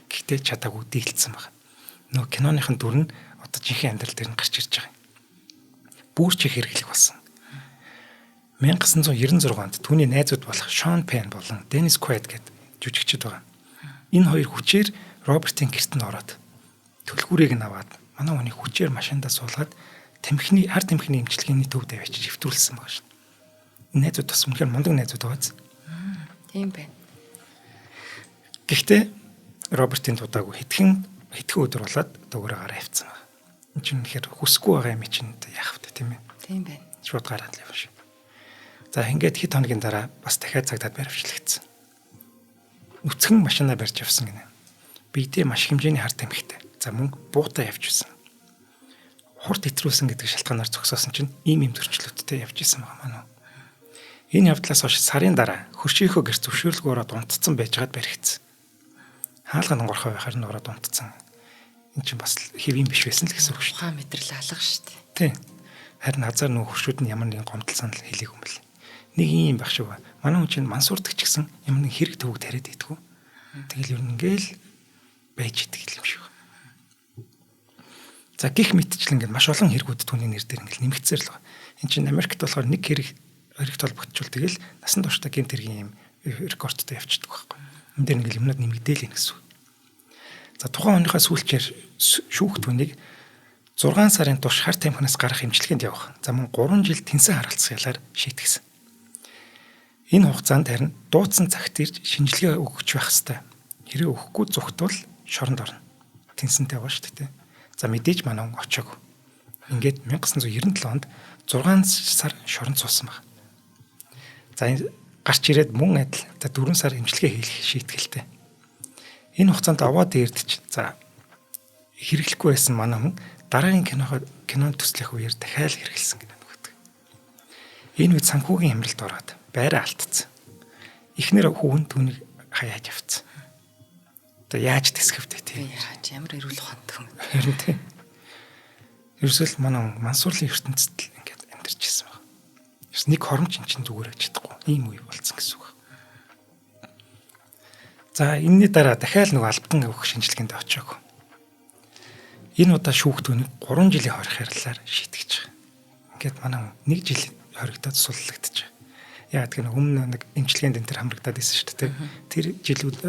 Гэхдээ чадаагүй дийлцсэн баг. Нөгөө киноныхын дүр нь одоо жинхэнэ амьдрал дээр нь гарч ирж байгаа юм. Бүрч их хэрэглэх болсон. 1996 онд түүний найзууд болох Шон Пен болон Деннис Куайд гээд жүжигчид байгаа. Энэ хоёр хүчээр Робертын гэрт нь ороод түлхүүрийг нь аваад манай хүний хүчээр машиндаа суулгаад тамхины хар тамхины эмчилгээний төвд авчиж хэвтрүүлсэн байгаа шүү. Энэ найзууд бас үнэхээр мундаг найзууд байгааз. Тийм байна. Гэхдээ Робертын дуудаагүй хэдхэн өдөр болоод дөгөөрөө гараа явцсан байна. Энд чинь үнэхээр хүсэхгүй байгаа юм чинь яах вэ, тийм ээ? Тийм байна. Шууд гараад л явна шүү. За ингээд хэд хоногийн дараа бас дахиад цагдаад баривчлагдсан. Нүцгэн машинаа барьж явсан гинэ. Биедээ маш хэмжээний хар тамхитай. За мөн буутай явж исэн. Хурд хэтрүүлсэн гэдэг шалтгаанаар зогсоосон чинь ийм юм зөрчлөлттэй явж исэн байгаа маань. Энэ явдлаас хойш сарын дараа хөршийнхөө гэр зөвшөөрлгүй ороод унтцсан байжгаад баригдсан. Хаалган онгорхой байхаар нь ороод унтцсан. Энд чинь бас хэв юм биш байсан л гэсэн үг шүү. Ухаан мэдрэл алга шүү дээ. Тийм. Харин азар нөгөө хөршүүд нь ямар нэгэн гомдол санал хэлээг юм бэл. Нэг юм байх шиг ба. Манай хүн чинь мансуурдаг ч гэсэн ямар нэг хэрэг төвөг тариад идэггүй. Тэгэл ер нь ингээл байж идэг юм шиг. За гих мэтчлэн ингээд маш олон хэрэгүүд түүний нэр дээр ингээл нэмэгдсээр л байгаа. Энд чинь Америкт болохоор нэг хэрэг холбогдчихвол тэгэл насан туршдаа гэмт хэргийн юм рекордтой явчихдаг байхгүй. Энд дээр ингээл юмнууд нэмэгдээл юм гэсэн үг. За тухайн оныхоо сүүлчээр шүүх түүнийг 6 сарын турш хар тамхинаас гарах эмчилгээнд явах. За мөн 3 жил тэнсэн харгалцах ялаар шийтгсэн. Энэ хугацаанд харин дуудсан цагт ирж шинжилгээ өгч байх ёстой. Хэрэг өгөхгүй зүхтвэл шоронд орно. Тэнсэнтэй байгаа шүү дээ. За мэдээж манай хүн очоогүй. Ингээд 1997 онд 6 сар шоронд суусан баг. За гарч ирээд мөн адил за 4 сар эмчилгээ хийх шийтгэлтэй. Энэ хугацаанд аваад ирдэж за хэрэглэхгүй байсан манай хүн дараагийн кинонд төслөх үеэр дахиад хэрэглэсэн гэдэг нөгөөдөг. Энэ үед санхүүгийн хямралд ороод байраа алдсан. Эхнэр хүүн түүнийг хаяаж авцсан. Одоо яаж тэсгэвдэ тийм. Яаж ямар эрүүл ухаантай юм. Харин тийм. Ерөөсөө л манай мансуурлын ертөнцид л ингээд амьдарч ирсэн баг. Ерөөс нэг хормч эн чинь зүгээр байж чадахгүй. Ийм үе болцсон гэсэн үг. За энэний дараа дахиад нэг албадан өгөх шинжилгээнд очиог. Энэ удаа шүүх түүнийг 3 жилийн хорих харлаар шийтгэж байгаа. Ингээд манай нэг жил хоригдоод суллагдчих. Яагаад гэвэл өмнө нэг эмчилгээнд энэ төр хамрагдаад исэн шүү дээ. Тэр жилүүд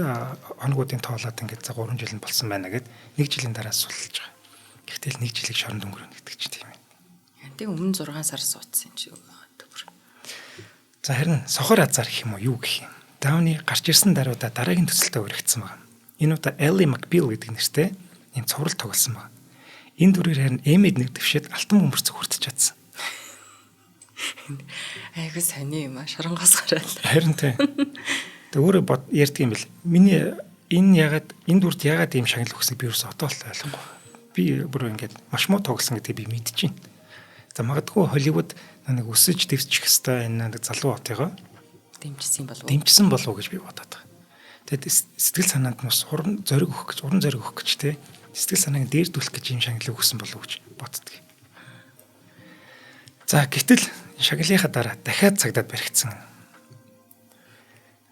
хоногуудын тоолоод ингээд за 3 жил нь болсон байна гэд нэг жилийн дараа суллаж байгаа. Гэхдээ л нэг жилийг шоронд өнгөрөөнө гэдэг чинь тийм ээ. Тэг өмнө 6 сар суудсан юм шиг төвөр. За харин сохор азар гэх юм уу юу гэх юм. Дауны гарч ирсэн даруйда дараагийн төсөлтөд өргөцсөн байна. Энэ удаа Элли Макбил гэдэг нэртэй ийм цуврал тоглосон байна. Энэ дүрээр харин Эмид нэг дэвшээд алтан бөмбөрцөг хүртэж чадсан. Айгуу сони юм а шоронгоос гараад. Харин тийм. Тэг өөрөө бод ярьдаг юм бэл. Миний энэ ягаад энэ дүрд ягаад ийм шагнал өгсөнийг би юусэн одоо л ойлгохгүй. Би бүр ингээд маш муу тоглосон гэдгийг би мэдчихээн. За магадгүй Холливуд нэг өсөж дэвсчих хэвээр энэ нэг залуу хотыгоо дэмжсэн болов уу? Дэмжсэн болов уу гэж би бодоод байгаа. Тэгэд сэтгэл санаанд нь бас урам зориг өгөх гэж те сэтгэл санааг дээрдүүлэх гэж ийм шагналыг өгсөн болов уу гэж боддог. За гэтэл шагналынхаа дараа дахиад цагдаад баригдсан.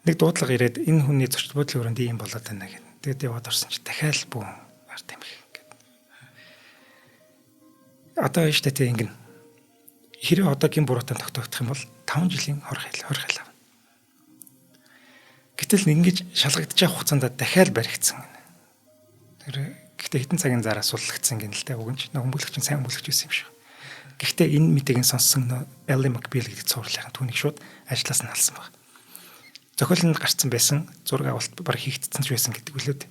Нэг дуудлага ирээд энэ хүний зочд буудлын өрөөнд ийм болоод байна гэдэг. Тэгээд яваад орсон чи дахиад бүүн ард тамхи гэдэг. Одоо энэ штэ тэг ингэнэ. Хэрэг одоо гин буруутай тогтоогдох юм бол 5 жилийн хорих хэл авна. Гэтэл ингэж шалгагдчих хугацаанд дахиад баригдсан. Тэр гэхдээ хэдэн цагийн зараа суллагдсан гэнэ л дээ. Уг нь ч өмгөөлөгч нь сайн өмгөөлөгч байсан юм шиг. Гэхдээ энэ мэдээг нь сонссон Элли Макбил гэдэг цувралын түүнийг шууд ажлаас нь алсан баг. Зохиол нь гарцсан байсан, зураг авалт баг хийгдсэн ч байсан гэдэг үлээд.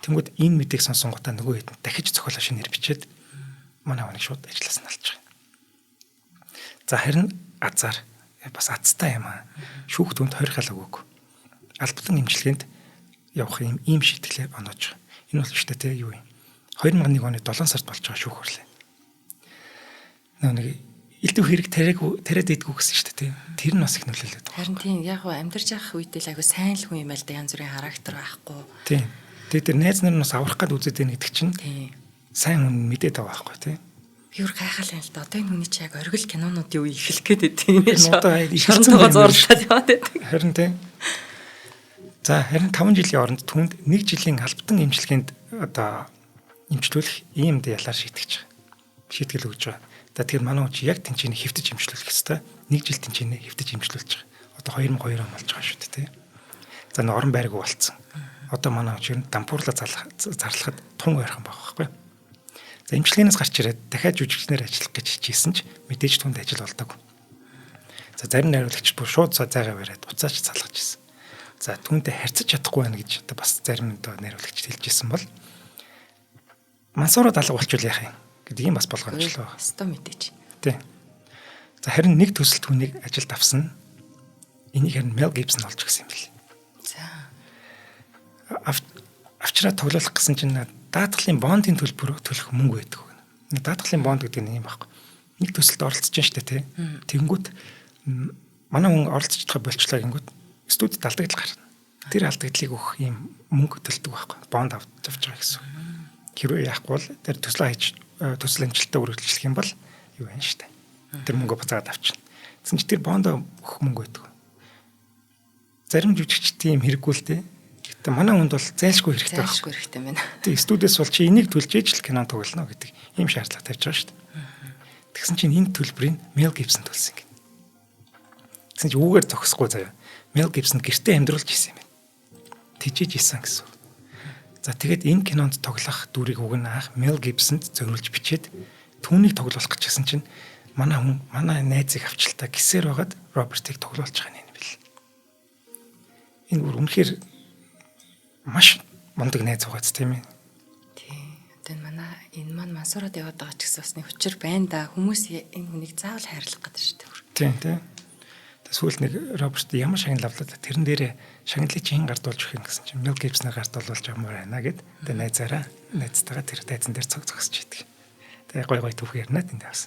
Тэнгүүд энэ мэдээг сонсон гутаа нөгөө хэд дахиж зохиолоо шинээр бичээд манай хүнийг шууд ажлаас нь алж байгаа. За харин азар бас азтай юм аа. Шүүх түнд 20 хал өгөөг. Албадан эмчилгээнд явах юм ийм шийтгэлээр оноож байгаа. Энэ бол шүү дээ те юу юм. 2001 оны 7 сард болж байгаа шүүх хурлаа. Нэг элдв хэрэг тариад идэггүй гэсэн шүү дээ тий. Тэр нь бас их нөлөөлөд байгаа. Харин тийм яг гоо амьдарч явах үедээ л айгу сайн л хүн юм аа л да, янз бүрийн характер байхгүй. Тийм. Тэгээ тэр найз нар нь бас аврах гад үзээд байна гэдэг чинь. Тийм. Сайн хүн мэдээд байгаа байхгүй тий. Би өөр гайхал юм л да. Одоо энэ хүний чи яг оргил кинонууд юу эхлэх гээд байдаг юм шиг. Одоо эхэлсэн зурлаад яваад байдаг. Харин тийм. За харин 5 жилийн оронд түүнд 1 жилийн албатан эмчилгээнд одоо эмчлүүлэх ийм ялаар шийтгэж байгаа. Шийтгэл өгж байгаа. За тэгэхээр манай хүн чи яг тэнцэнэ хэвтэж эмчлүүлэх хэвээр. 1 жил тэнцэнэ хэвтэж эмчлүүлж байгаа. Одоо 2002 он болж байгаа шүү дээ, тий. За нэ орон байргүй болцсон. Одоо манай хүн чи дампуурлаа зарлахад тун ойрхон байгаа байхгүй. За эмчилгээнээс гарч ирээд дахиад жүжигчнэр ажиллах гэж хичээсэн ч мэдээж түнд ажил болдог. За зарим найруулагч бүр шууд зайгаа бариад буцаач залгаж ирсэн. За түүнтэй харьцаж чадахгүй байна гэж одоо бас зарим одоо найруулагч хэлж ирсэн бол мансуураад алга болчихвол яах юм гэдэг юм бас болгоомжлоо. Өстой мэдээж. Тий. За харин нэг төсөл түүнийг ажилд авсан. Энийг харин Мел Гибсон олж өгсөн юм бэл. За. Авчраа тоглох гэсэн чинь даатгалын бондын төлбөр төлөх мөнгө байдаг. Даатгалын бонд гэдэг нь юм байхгүй. Нэг төсөлд оролцож штэ тий. Тэнгүүт манай хүн оролцож чадхаа болчлаа гингүүт студид алдагдал гарна. Тэр алдагдлыг өгөх юм мөнгө төлдөг байхгүй. Бонд авч байгаа гэсэн. Хэрвээ яахгүй бол тэр төслөө хийж төсөл амжилттай үргэлжлэх юм бол юу юм штэ. Тэр мөнгө буцаагаад авчна. Тэгсэн чи тэр бондоо өгөх мөнгө байдаг. Зарим жүжигч тийм хэрэггүй л дээ. Гэтэ манай хүнд бол зайлшгүй хэрэгтэй байх. Зайлшгүй хэрэгтэй байна. Тэг студиэс бол чи энийг төлж ээж л кино тоглоно гэдэг ийм шаардлага тавьж байгаа шүү дээ. Тэгсэн чинь энэ төлбөрийг Мел Гибсон төлсөн гин. Тэгсэн чинь үүгээр зогсохгүй заяа. Мел Гибсон гэртээ амьдруулж исэн юм байна. Тэжээж исэн гэсэн. За тэгээд энэ кинонд тоглох дүрийг уг нь анх Мел Гибсонд зориулж бичээд түүнийг тоглуулах гэж гэсэн чинь манай хүн манай найзыг авчилтаа гисээр байгаад Робертыг тоглуулж байгаа юм бэл. Энэ бүр үнэхээр маш мундаг найз байгааз тийм ээ. Тийм. Одоо манай энэ маань мансуураад яваад байгаа ч гэсэн бас нэг учир байна да. Хүмүүс энэ хүнийг заавал хайрлах гэдэг шүү дээ. Тийм тийм. Сүүлд нэг Роберт ямар шагнал авлаа тэрэн дээрээ шагналыг чинь гардуулж өгөх юм гэсэн чинь Мел Гибснээр гардуулж авмаар байна гэд. Тэгээ найзаараа найзтайгаа тэр тайзан дээр цог зогсож идэг. Тэгээ гой гой түүх ярина тэнд бас.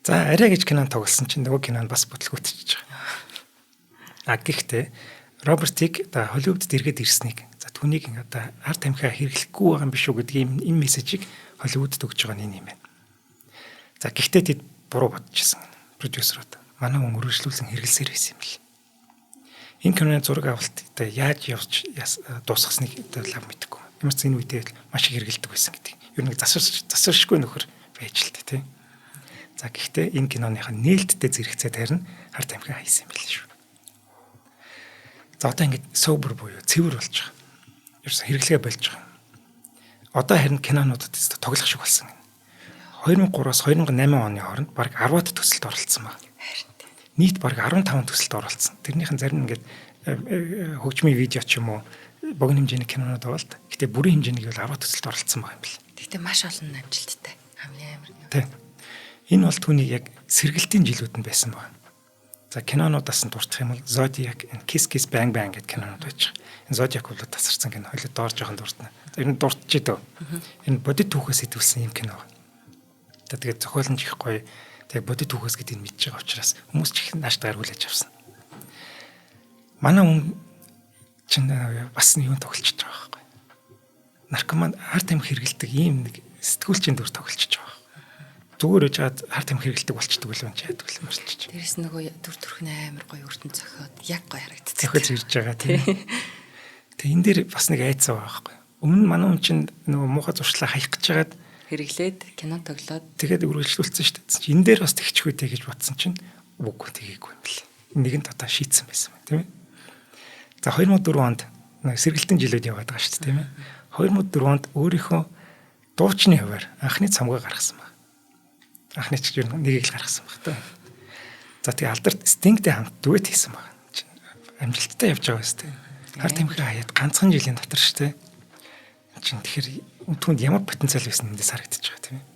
За арай гэж кинон тоглосон чинь нөгөө кинонд бас бүтлгүүтчихэж байгаа. А гэхдээ Робертыг одоо Холливудд эргээд ирснийг за түүнийг одоо ард тамхиа хэрэглэхгүй байгаа юм биш үү гэдгийг энэ мессежийг Холливудд өгч байгаа нь энэ юм байна. За гэхдээ тэд буруу бодчихсон продюсерууд. Манай хүн өргөжлүүлсэн хэрэглэсээр байсан юм бэл. Энэ киноны зураг авалт одоо яаж явж дуусгасныг одоо лав мэдэхгүй. Ямар ч энэ үедээ маш их хэрэгэлдэг байсан гэдэг. Ер нь засаршгүй нөхөр байж л тээ. За гэхдээ энэ киноных нь нээлттэй зэрэгцээд харин хар тамхи хайсан юм байл шүү. За одоо ингэж sober буюу цэвэр болж байгаа. Ерөөсө хэрэглэгээ болж байгаа. Одоо харин кинонуудад тоглох шиг болсон. 2003-аас 2008 оны хооронд бараг 10-аад төсөлд оролцсон байна. Харин тийм. Нийт бараг 15 төсөлд оролцсон. Тэрнийх нь зарим ингээд хөгжмийн видео ч юм уу богино хэмжээний кинонууд байгаа л да. Гэтэ бүрийн хэмжээнийг бол 10 төсөлд оролцсон байгаа юм бэл. Гэтэ маш олон амжилттай. Хамгийн амар. Тийм. Энэ бол түүний яг сэргэлтийн жилүүд нь байсан байна. За кинонуудаас нь дурдах юм бол Zodiac and Kiss Kiss Bang Bang гэдэг кинонууд байж байгаа. Энэ Zodiac бол тасарсан кино. Хоёул доор жоохон дурдна. За ер нь дурдчих дөө. Энэ бодит түүхээс сэтгүүлсэн юм кино байна. За тэгээд зохиол нь их гоё. Тэгээд бодит түүхээс гэдгийг мэдж байгаа учраас хүмүүс ч их нааш даар хүлээж авсан. Манай хүн чинь бас нэг юм тоглолцож байгаа байхгүй. Наркоман хар тамхи хэрэгэлдэг ийм нэг сэтгүүлчийн дүр тоглолцож байгаа. Зүгээр үж хаад хар тамхи хэрэгэлдэг болчдөг л юм чи яадаг л мөрчиж. Дээрээс нөгөө дүр төрхөн амар гоё өртөн зохиод яг гоё харагддаг. Зохиож ирж байгаа тийм. Тэгээ энэ дээр бас нэг айц байгаа байхгүй. Өмнө нь манай хүн чинь нөгөө муухай зуршлаа хаях гэж хагаад хэрэглээд кино тоглоод тэгээд үргэлжлүүлсэн шүү дээ. Энэ дээр бас тэгчихгүй дээ гэж бодсон чинь үгүй тэгээгүй юм бэл. Нэгэнт одоо шийдсэн байсан байна тийм ээ. За 2004 онд сэргэлтэн жилүүд яваад байгаа шүү дээ тийм ээ. 2004 онд өөрийнхөө дуучны хуваар анхны цомгоо гаргасан байна. Анхны ч ер нь нэгийг л гаргасан баг та. За тэгээ алдарт Sting-тэй хамт дуэт хийсэн байна. Амжилттай явж байгаа биз дээ. Хар тамхи хаяад ганцхан жилийн дотор шүү дээ. Чин тэгэхээр түүнд ямар потенциал байсан эндээс харагдаж байгаа тийм ээ.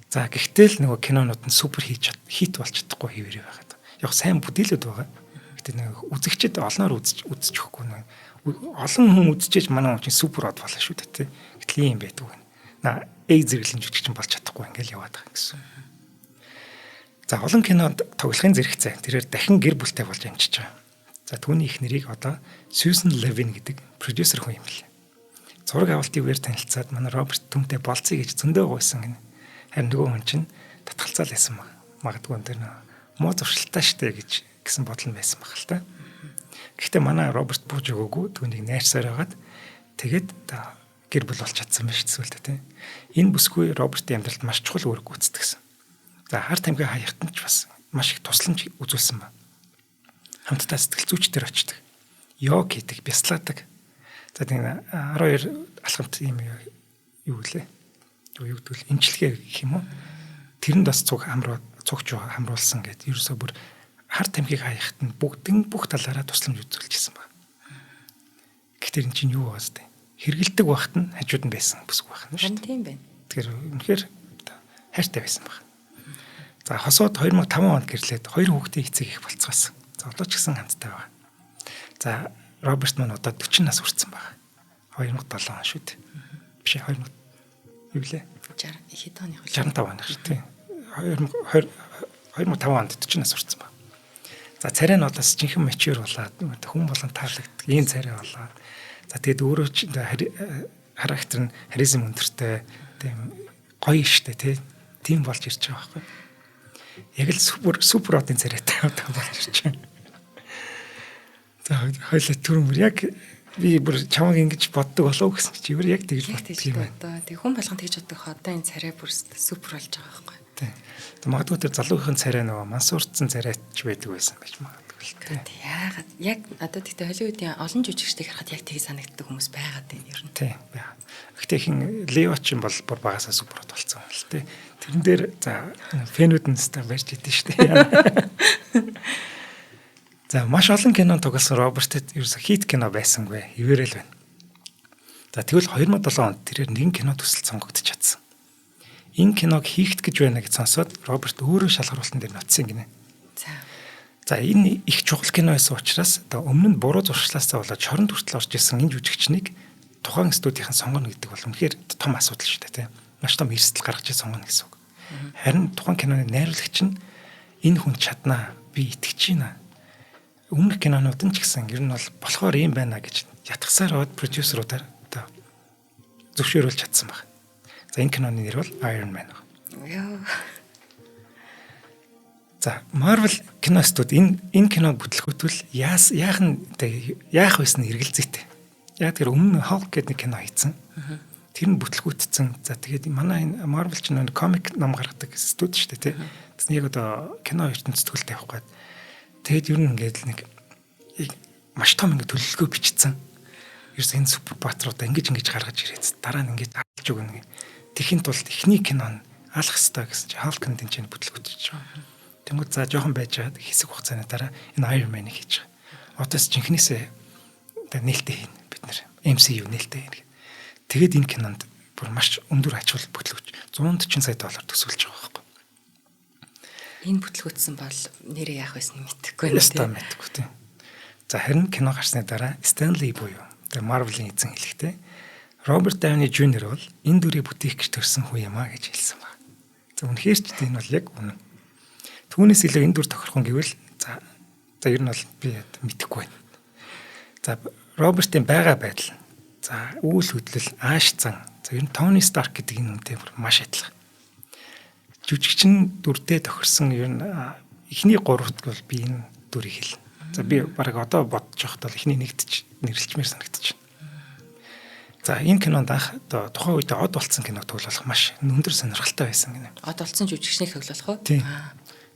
За гэхдээ л нөгөө кинонууд нь супер хийж хит болж чадахгүй хэвээрээ байгаад. Яг сайн бүтээлүүд байгаа. Гэтэ нэг үзэгчд олноор үзэж үзэж өгөхгүй нэг олон хүн үзчихэж манай хүн чинь супер од болно шүү дээ тий. Гэтэл ийм байдаг байна. На A зэрэглэн жүжигчин болж чадахгүй ингээл яваад байгаа гэсэн. За олон кинонд тоглохын зэрэгцээ. Тэрээр дахин гэр бүлтэй болж амжиж байгаа. За түүний их нэрийг одоо Susan Levin гэдэг продюсер хүн юм лээ. Зураг авалтын үеэр танилцаад манай Роберт түүнтэй болцъё гэж зөндөө гуйсан гинэ. Харин нөгөө хүн чинь татгалзаал байсан баг. Магадгүй энэ муу зуршилтай штэ гэж гэсэн бодол нь байсан баг л та. Гэхдээ манай Роберт бууж өгөөгүй, түүнийг найрсаар байгаад тэгээд гэр бүл болж чадсан байж зүйлтэй тийм. Энэ бүсгүй Робертийн амьдралд маш чухал үүрэг гүйцэтгэсэн. За хар тамхи хаяхт нь ч бас маш их тусламж үзүүлсэн ба. Хамтдаа сэтгэл зүйчдэр очдог. Йог хийдэг, бясалгадаг. За тийм 12 алхамт ийм юу лээ. Юу гэдэг вэ? Эмчилгээ гэх юм уу? Тэрэнд бас цуг цугч хамруулсан гэдэг. Ерөөсөө бүр хар тамхиг хаяхт нь бүгдэн бүх талаараа тусламж үзүүлчихсэн ба. Гэхдээ энэ чинь юу байгаас тэ? Хэргэлдэг багт нь хажууд нь байсан бүсгүй байх нь шүү дээ. Тийм байна. Тэгэхээр үнэхээр хайртай байсан баг. За хосууд 2005 онд гэрлээд хоёр хүүхдийн эцэг их болцгоосон. За одоо ч гэсэн хамттай байгаа. За Роберт маань одоо 40 нас хүрсэн байгаа. 2007 он шүү дээ. Биш 2000 юу лээ? 60 хэд оных вэ? 65 оных шүү дээ. 2005 онд 40 нас хүрсэн байна. За царай нь бол бас жинхэнэ mature болоод хүн болгон таалагддаг. Ийм царай болоод. За тэгээд өөрөө ч характер нь харизм өндөртэй, тийм гоё штэ тий. Тийм болж ирж байгаа байхгүй. Яг л супер супер одын царайтай одоо болж ирж байна. За хоёлаа түрүүн бүр яг би бүр чамаг ингэж боддог болов гэсэн чи бүр яг тэгж боддог юм байна. Тэг хүн болгон тэгж боддог. Одоо энэ царай бүр супер болж байгаа байхгүй. Тийм. Магадгүй тэр залуугийн царай нөгөө мансуурцсан царайч байдаг байсан байж магадгүй л тийм. Яагаад яг одоо тэгтээ Холливуудын олон жүжигчдийг харахад яг тийг санагддаг хүмүүс байгаад байна ер нь. Тийм байгаа. Гэхдээ хин Лео ч юм бол бүр багасаа супер болсон юм л тийм. Тэрэн дээр за фэнүүд нь өстой барьж идэв шүү дээ. За маш олон кинонд тоглосон Робертэд ерөөсө хит кино байсангүй. Ивэрэл байна. За тэгвэл 2007 онд тэрээр нэгэн кино төсөл сонгогдож чадсан. Энэ киног хийхт гэж байна гэж сонсоод Роберт өөрөө шалгаруултан дээр ноцсон гинэ. За. За энэ их чухал кино байсан учраас одоо өмнө нь буруу зуршлаасаа болоод шоронд хүртэл орж исэн энэ жүжигчнийг тухайн студийнхан сонгоно гэдэг бол үнэхээр том асуудал шүү дээ, тийм. Маш том эрсдэл гаргаж сонгоно гэсэн үг. Харин тухайн киноны найруулагч нь энэ хүн чаднаа, би итгэж байна. Өмнөх кинонууд нь ч гэсэн ер нь бол болохоор юм байна гэж ятгсаар аваад продюсеруудаар одоо зөвшөөрүүлж чадсан баг. За энэ киноны нэр бол Iron Man баг. Йоо. За Marvel кино студ энэ киног бүтлгүүтвэл яах нь яах байсан эргэлзээтэй. Яг тэр өмнө Hulk гэдэг нэг кино хийцэн. Тэр нь бүтлгүүтсэн. За тэгээд манай энэ Marvel ч нэг комик ном гаргадаг студ шүү дээ, тий. Тэсний яг одоо кино ертөнцид төгөл тавих гээд. Тэгээд ер нь ингээд нэг маш том ингээд төлөвлөгөө бичсэн. Ерөөс энэ супер баатруудаа ингэж ингэж гаргаж ирээд дараа нь ингэж алж өгнө. Тэхийн тулд эхний кино нь алах ёстой гэсэн чи Hulk нь тэнцэн бүтлгүүтэж байгаа. Тэнгүүд за жоохон байж байгаад хэсэг хугацааны дараа энэ Iron Man-ыг хийж байгаа. Одоос жинхнээсээ нээлттэй хийнэ бид нэр. MCU нээлттэй хийнэ. Тэгээд энэ кинонд бүр маш өндөр ач холбогдол өгч 140 сая доллар төсөөлж байгаа байхгүй. Энэ бүтлгүүтсэн бол нэрээ яах байсан мэдэхгүй байна тийм. Мэдэхгүй тийм. За харин кино гарсны дараа Stanley буюу тэгээ Marvel-ийн эзэн хэлэхдээ Роберт Дауни Жуниор бол энэ дүрийг бүтээх гэж төрсэн хүн юм а гэж хэлсэн баг. За үнэхээр ч энэ бол яг үнэн. Түүнээс илүү энэ дүр тохирхон гэвэл за ер нь бол би мэдэхгүй байна. За Робертын байгаа байдал, за үйл хөдлөл, ааш зан, за ер нь Тони Старк гэдэг энэ хүнтэй бүр маш адилхан. Жүжигчин дүрдээ тохирсон ер нь эхний гуравт бол би энэ дүрийг хэлнэ. За би бараг одоо бодож байхад бол эхний нэгт ч нэрлэлчмээр санагдчих. За энэ кинонд анх одоо тухайн үед од болцсон кино тоглох маш өндөр сонирхолтой байсан гинэ. Од болцсон жүжигчнийг тоглох уу? Тийм.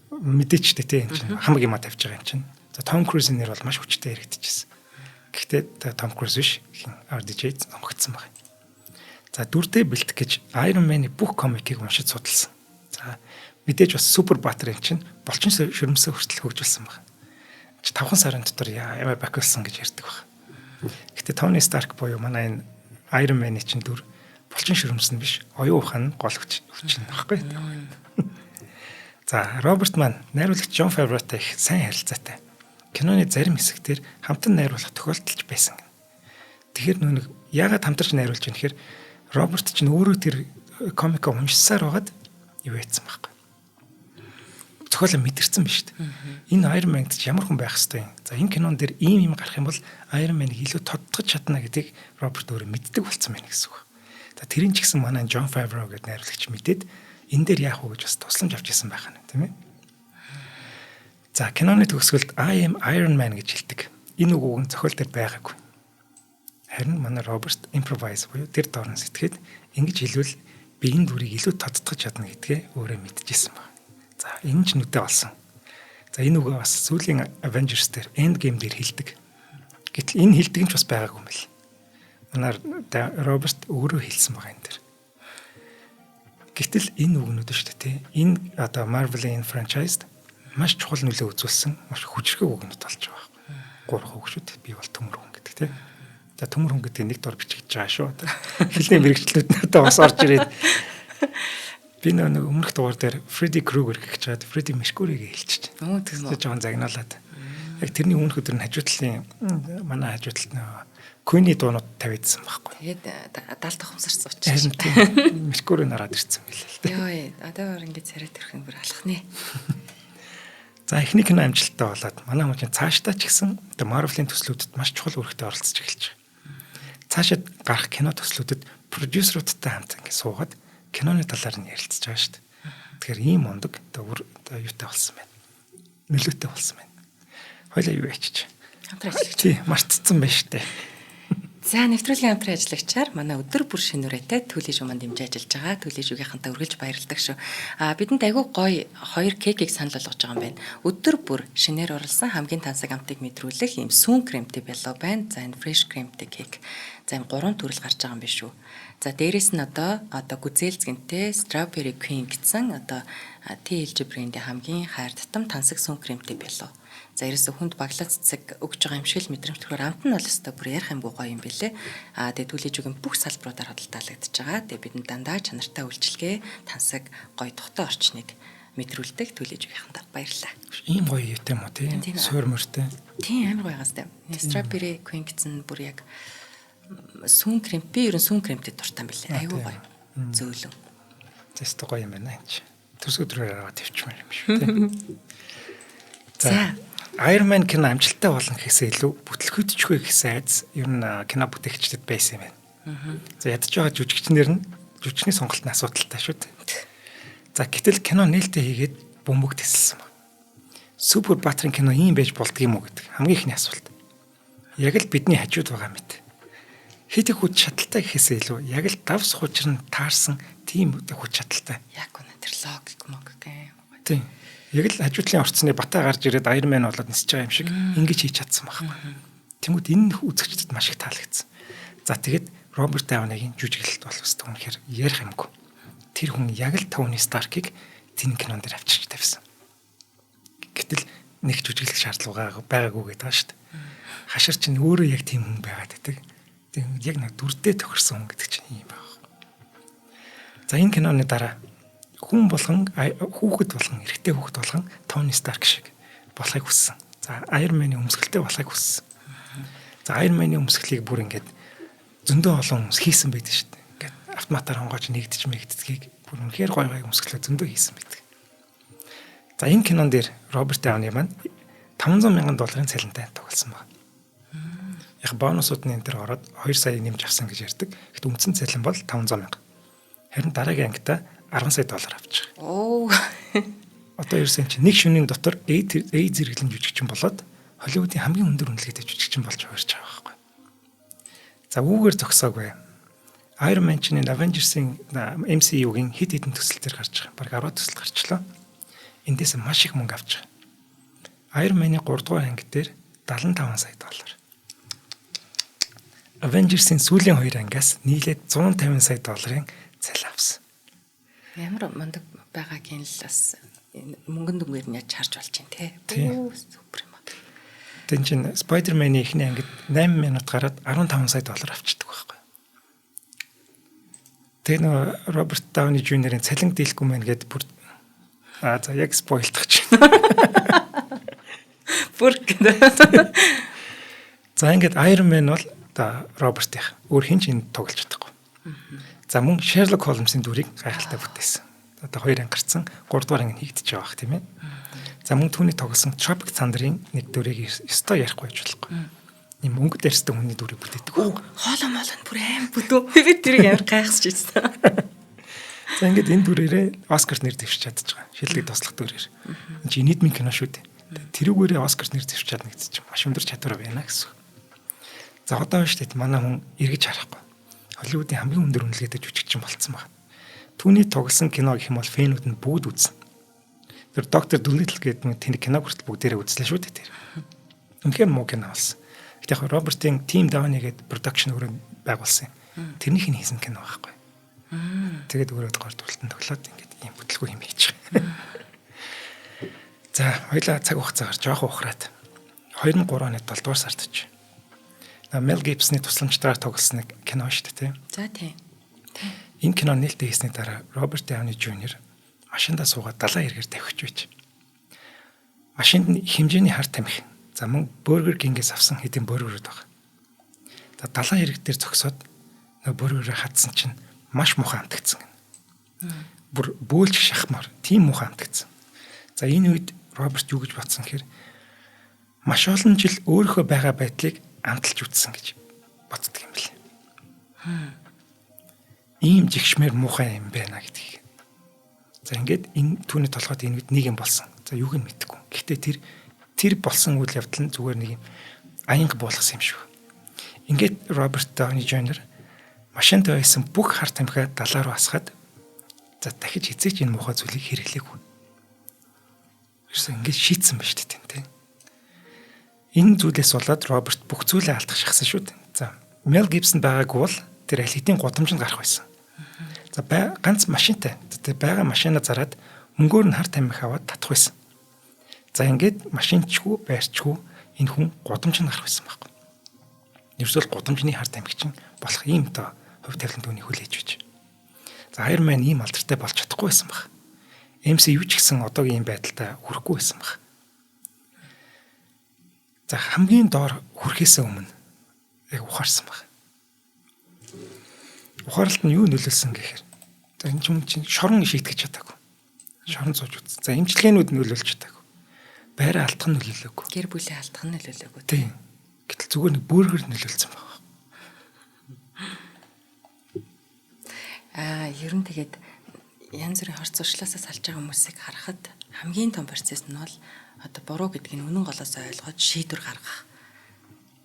Мэдээч тэ тийм чинь хамаг юма тавьж байгаа юм чинь. За Том Крузийн нэр бол маш хүчтэй яригдчихсэн. Гэхдээ Том Круз биш хин RDJ сонгогдсон байна. За дүрдээ бэлтгэх гэж Iron Man-ы бүх комикийг уншиж судалсан. За мэдээж бас супер баатар юм чинь булчин шөрөмсөө хүртэл хөгжүүлсэн байна. 5 сарын дотор ямар бакулсан гэж ярьдаг баг. Гэхдээ Тони Старк буюу манай энэ Iron Man-ы чинь дүр булчин шөрөмсөн биш, оюун ухаан гол хүч нь баггүй. За Роберт маань найруулагч Джон Фавротай их сайн харилцаатай. Киноны зарим хэсэгтэр хамтан найруулах тохиолдолч байсан. Тэгэхээр нөө нэг яагаад хамтарч найруулж юм гэхээр Роберт чинь өөрөө тэр комик уншсаар байгаад юу яцсан байхгүй. Зохиолоо мэдэрсэн биш үү? Энэ Iron Man гэж ямар хүн байх хэвтэй юм. За энэ кинон дээр ийм юм гарах юм бол Iron Man-ыг илүү тодтогч чадна гэдгийг Роберт өөрөө мэддэг болсон байна гэсэн үг. За тэрийн ч гэсэн манай Джон Фавро гэдэг найруулагч мэдээд Энэ дээр яах вэ гэж бас тусламж авч ирсэн байх нь, тийм ээ. За, киноны төгсгөлд "I am Iron Man" гэж хэлдэг. Энэ үг нь зохиол дээр байгаагүй. Харин манай Роберт improvise буюу тэр доор нь сэтгээд ингэж хэлвэл би энэ дүрийг илүү тодтогч чадна гэдгээ өөрөө мэдчихсэн байна. За, энэ ч нүдэ олсон. За, энэ үгээ бас сүүлийн Avengers дээр, Endgame дээр хэлдэг. Гэтэл энэ хэлдэг нь ч бас байгаагүй юм байна. Манай Роберт өөрөө хэлсэн байгаа энэ дээр. Гэтэл энэ үгнүүд шүү дээ, тий. Энэ одоо Marvel-ийн franchise маш чухал нөлөө үзүүлсэн маш хүчрхэг үгнүүд болж байгаа байхгүй. Гурван үг шүү дээ. Би бол төмөр хүн гэдэг, тий. За, төмөр хүн гэдэг нэг дор бичигдэж байгаа шүү. Хэлний мэргэжлүүд нь одоо бас орж ирээд би нэг өмнөх дугаар дээр Фредди Крюгер гэж чад Фредди Меркурийг хэлчихэж. Өө, тийм үү. Жохон загнаалаад. Яг тэрний өмнөх өдөр нь хажуу талын манай хажуу талд нөө Queen-ий дуунууд тавиадсан байхгүй. Тэгээд даалт ухамсарч суучих. Тийм. Меркурийг нараад ирсэн байлээ л дээ. Йоо, одоо ингэж царай төрөх нь бүр алах нэ. За, эхний кино амжилттай болоод манай хүмүүс цаашдаа ч гэсэн одоо Marvel-ийн төслүүдэд маш чухал үүрэгтэй оролцож эхэлж байгаа. Цаашид гарах кино төслүүдэд продюсеруудтай хамт ингэ суугаад киноны талаар нь ярилцаж байгаа шүү дээ. Тэгэхээр ийм мундаг одоо бүр одоо юутай болсон байна. Нөлөөтэй болсон байна. Хоёлаа юу ячиж. Хамтран ажиллагч. Тий, мартцсан байна шүү дээ. За, нэвтрүүлгийн хамтран ажиллагчаар манай өдөр бүр шинэ үрээтэй Түлийн шуман дэмжиж ажиллаж байгаа. Түлийн шүгийнхэнтэй үргэлж баярладаг шүү. А бидэнд айгүй гоё хоёр кейкийг санал болгож байгаа юм байна. Өдөр бүр шинээр оруулсан хамгийн тансаг амтыг мэдрүүлэх ийм сүүн кремтэй бялуу байна. За, энэ fresh кремтэй кейк. За, ийм гурван төрөл гарч байгаа юм биш үү. За, дээрэс нь одоо гүзээлзгэнтэй Strawberry Queen гэсэн одоо TLG брендийн хамгийн хайр татам тансаг сүүн кремтэй бялуу. За, ерөөсө хүнд баглаа цэцэг өгж байгаа юм шиг л мэдрэмж төрөхөөр амт нь бол өстой бүр ярих юмгүй гоё юм бэлээ. Аа, тэгээ түлээж үгийн бүх салбаруудаар худалдаалагдаж байгаа. Тэгээ бидэнд дандаа чанартай үйлчилгээ, тансаг гоё тухтай орчныг мэдрүүлдэг түлээж үгийнхэнтэй баярлалаа. Ийм гоё юм уу, тий? Суур мөртэй. Тийм, амар гоё гастай. Strawberry Queen гэсэн бүр яг сүүн крем, би ер нь сүүн кремтэй дуртай юм бэлээ. Айгүй гоё. Зөөлөн. Тэст гоё юм байна энэ чи. Төрс өдрөөр аваад тавьчихмаар юм шүү, тий. За, Iron Man кино амжилттай болно гэхээсээ илүү бүтлгүүтчихгүй гэсэн айдас ер нь кино бүтээгчдэд байсан юм байна. За, ядаж байгаа жүжигчнэр нь жүжигчний сонголтын асуудалтай шүү дээ. За, гэтэл кино нээлттэй хийгээд бөмбөг тэсэлсэн байна. Супер баатрын кино ийм байж болдго юм уу гэдэг хамгийн ихний асуулт. Яг л бидний хажууд байгаа мэт. Хэд их хүч чадалтай гэхээсээ илүү яг л давс хужир нь таарсан тийм хүч чадалтай. Яг үнэ, тэр логик мог гэх. Тийм. Яг л хажуу талын орцны батаа гарч ирээд Iron Man болоод нисэж байгаа юм шиг ингэж хийж чадсан байхгүй. Тэнгүүд энэ үзэгчдэд маш их таалагдсан. За, тэгээд Роберт Даунигийн жүжиглэлт бол өстө үнэхээр ярих юмгүй. Тэр хүн яг л Тони Старкийг тэн кинон дээр авчирч тавьсан. Гэтэл нэг жүжиглэх шаардлага байгаагүй гэдэг байгаа шүү дээ. Хашир чинь өөрөө яг тийм хүн байгаад байдаг. Тийм, яг нэг дүрдээ тохирсон хүн гэдэг чинь юм байна. За, энэ киноны дараа хүн болгон, хүүхэд болгон, эрэгтэй хүүхэд болгон Тони Старк шиг болохыг хүссэн. За, Iron Man-ы өмсгөлтэй болохыг хүссэн. За, Iron Man-ы өмсгөлийг бүр ингээд зөндөө олон хүмүүс хийсэн байдаг шүү дээ. Ингээд автоматар онгойч нэгдэж мэгддгийг бүр үнэхээр гоё гоё өмсгөлөө зөндөө хийсэн байдаг. За, энэ кинон дээр Роберт Дауни маань 500 мянган долларын цалинтай тоглосон байна. Яг бонусууд нь энэ төр ороод 2 сая нэмж авсан гэж ярьдаг. Гэхдээ үндсэн цалин бол 500 мянга. Харин дараагийн ангита 10 сая доллар авчих. Оо. Одоо ерөөсөн чинь нэг шөнийн дотор A зэрэглэн жүжигчин болоод Холливуудын хамгийн өндөр үнэлгээтэй жүжигчин болж хувирч байгаа байхгүй. За, үүгээр зогсоогүй. Iron Man чинь Avengers-ийн MCU-гийн хэд хэдэн төсөл төр гарч байгаа. Бараг 10 төсөл гарчлаа. Эндээс маш их мөнгө авч байгаа. Iron Man-ы 3 дугаар анги дээр 75 сая доллар. Avengers-ийн сүүлийн хоёр ангиас нийлээд 150 сая долларын цалин авсан. Ямар мундаг байгаагийн л бас мөнгөн дүнгээр нь яаж харж болж байна те. Оо, супер юм аа. Тэн чинь Spider-Man-ы эхний ангид 8 минут гараад 15 сая доллар авчдаг байхгүй. Тэгээ нөгөө Роберт Дауни Жуниорын цалин дийлэхгүй мэн гээд бүр за яг spoil дох чинь. Бүр гэдэг. За, ингээд Iron Man бол одоо Робертийнх. Өөр хэн ч энд тоглож чадахгүй. За, мөн Sherlock Holmes-ын дүрийг гайхалтай бүтээсэн. Одоо хоёр анги гарцсан, гурав дугаар анги нь хийгдэж байгаа бах, тийм ээ. За, мөн түүний тоглосон Tropic Thunder-ын нэг дүрийг ёстой ярихгүй байж болохгүй. Ийм өнгө дээрстэй хүний дүрийг бүтээдэг. Хоолоо молоо нь бүр аим бүдүү. Би тэрийг амар гайхсаж ирсэн. За, ингээд энэ дүрээрээ Оскарт нэр дэвшиж чадчих байгаа. Шилдэг туслах дүрээр. Энэ чи нийтмийн кино шүү дээ. Тэрүүгээрээ Оскарт нэр дэвшиж чадна гэсэн чинь маш өндөр чадвар байна гэсэн. За, одоо шүү дээ, манай хүн эргэж харахгүй. Холливуудын хамгийн өндөр үнэлгээтэй жүжигчин болцсон байна. Түүний тоглосон кино гэх юм бол fan үүд нь бүгд үзсэн. Тэр Доктор Дулитл гэдэг нэг тэнд кино хүртэл бүгдээрээ үзлээ шүү дээ тэр. Үнэхээр муу кино болсон. Гэтэ яг Робертын Team Downey гэдэг production өөрөө байгуулсан юм. Тэрнийх нь хийсэн кино байхгүй. Тэгээд өөрөө гол дүртэн тоглоод ингээд ийм бүтлгүй юм хийж байгаа. За, хоёлаа цаг хугацаагаар жоохон ухраад 2003 оны 7 дугаар сард ч Мел Гибсны тусламжтайгаар тоглосон нэг кино шүү дээ, тийм. За, тийм. Энэ кино нээлттэй хийсний дараа Роберт Дауни Жуниор машиндаа суугаад далайн эргээр давхиж байж. Машинд нь хэмжээний хар тамхи. За, мөн Burger King-ээс авсан хэдийн бургерүүд байгаа. За, далайн эрэг дээр зогсоод нөгөө бургерээ хадсан чинь маш муухай амтагдсан гэнэ. Бүр бөөлж шахмаар тийм муухай амтагдсан. За, энэ үед Роберт юу гэж бодсон гэхээр маш олон жил өөрийнхөө байгаа байдлыг амталж үзсэн гэж боддог юм билээ. Ийм жигшмээр муухай юм байна гэдгийг. За, ингээд энэ түүний толгойд энэ үед нэг юм болсон. За, юуг нь мэдэхгүй. Гэхдээ тэр болсон үйл явдал нь зүгээр нэг юм аянга буулгасан юм шиг. Ингээд Роберт Дауни Жуниор машинд байсан бүх хар тамхиа далаа руу асгаад, за, дахиж хэзээ ч энэ муухай зүйлийг хэрэглээгүй. Ерөөсөө ингээд шийдсэн ба шүү дээ, тийм. Энэ зүйлээс болоод Роберт бүх зүйлээ алдах шахсан шүү дээ. За, Мел Гибсон байгаагүй бол тэр аль хэдийн гудамжинд гарах байсан. За, ганц машинтай. Тэр байгаа машина зараад мөнгөөр нь хар тамхи аваад татах байсан. За, ингээд машинчгүй, байрчгүй энэ хүн гудамжинд гарах байсан байхгүй. Ерөөсөө гудамжны хар тамхичин болох ийм одоо хувь тавилан түүний хүлээж байж. За, Iron Man ийм алдартай болж чадахгүй байсан баг. MCU ч гэсэн одоогийн ийм байдалтай хүрэхгүй байсан баг. За, хамгийн доор хүрэхээс өмнө яг ухаарсан баг. Ухаарлалт нь юу нөлөөлсөн гэхээр, за, энэ чинь шорон шийтгэж чадаагүй. Шорон сууж үзсэн. За, эмчилгээнүүд нөлөөлж чадаагүй. Байраа алдах нь нөлөөлөөгүй. Гэр бүлээ алдах нь нөлөөлөөгүй. Тийм. Гэтэл зүгээр нэг бургер нөлөөлсөн баг. Ер нь тэгээд янз бүрийн хор зуршлаасаа салж байгаа хүмүүсийг харахад хамгийн том процесс нь бол одоо буруу гэдгийг үнэн голоос ойлгоод шийдвэр гаргах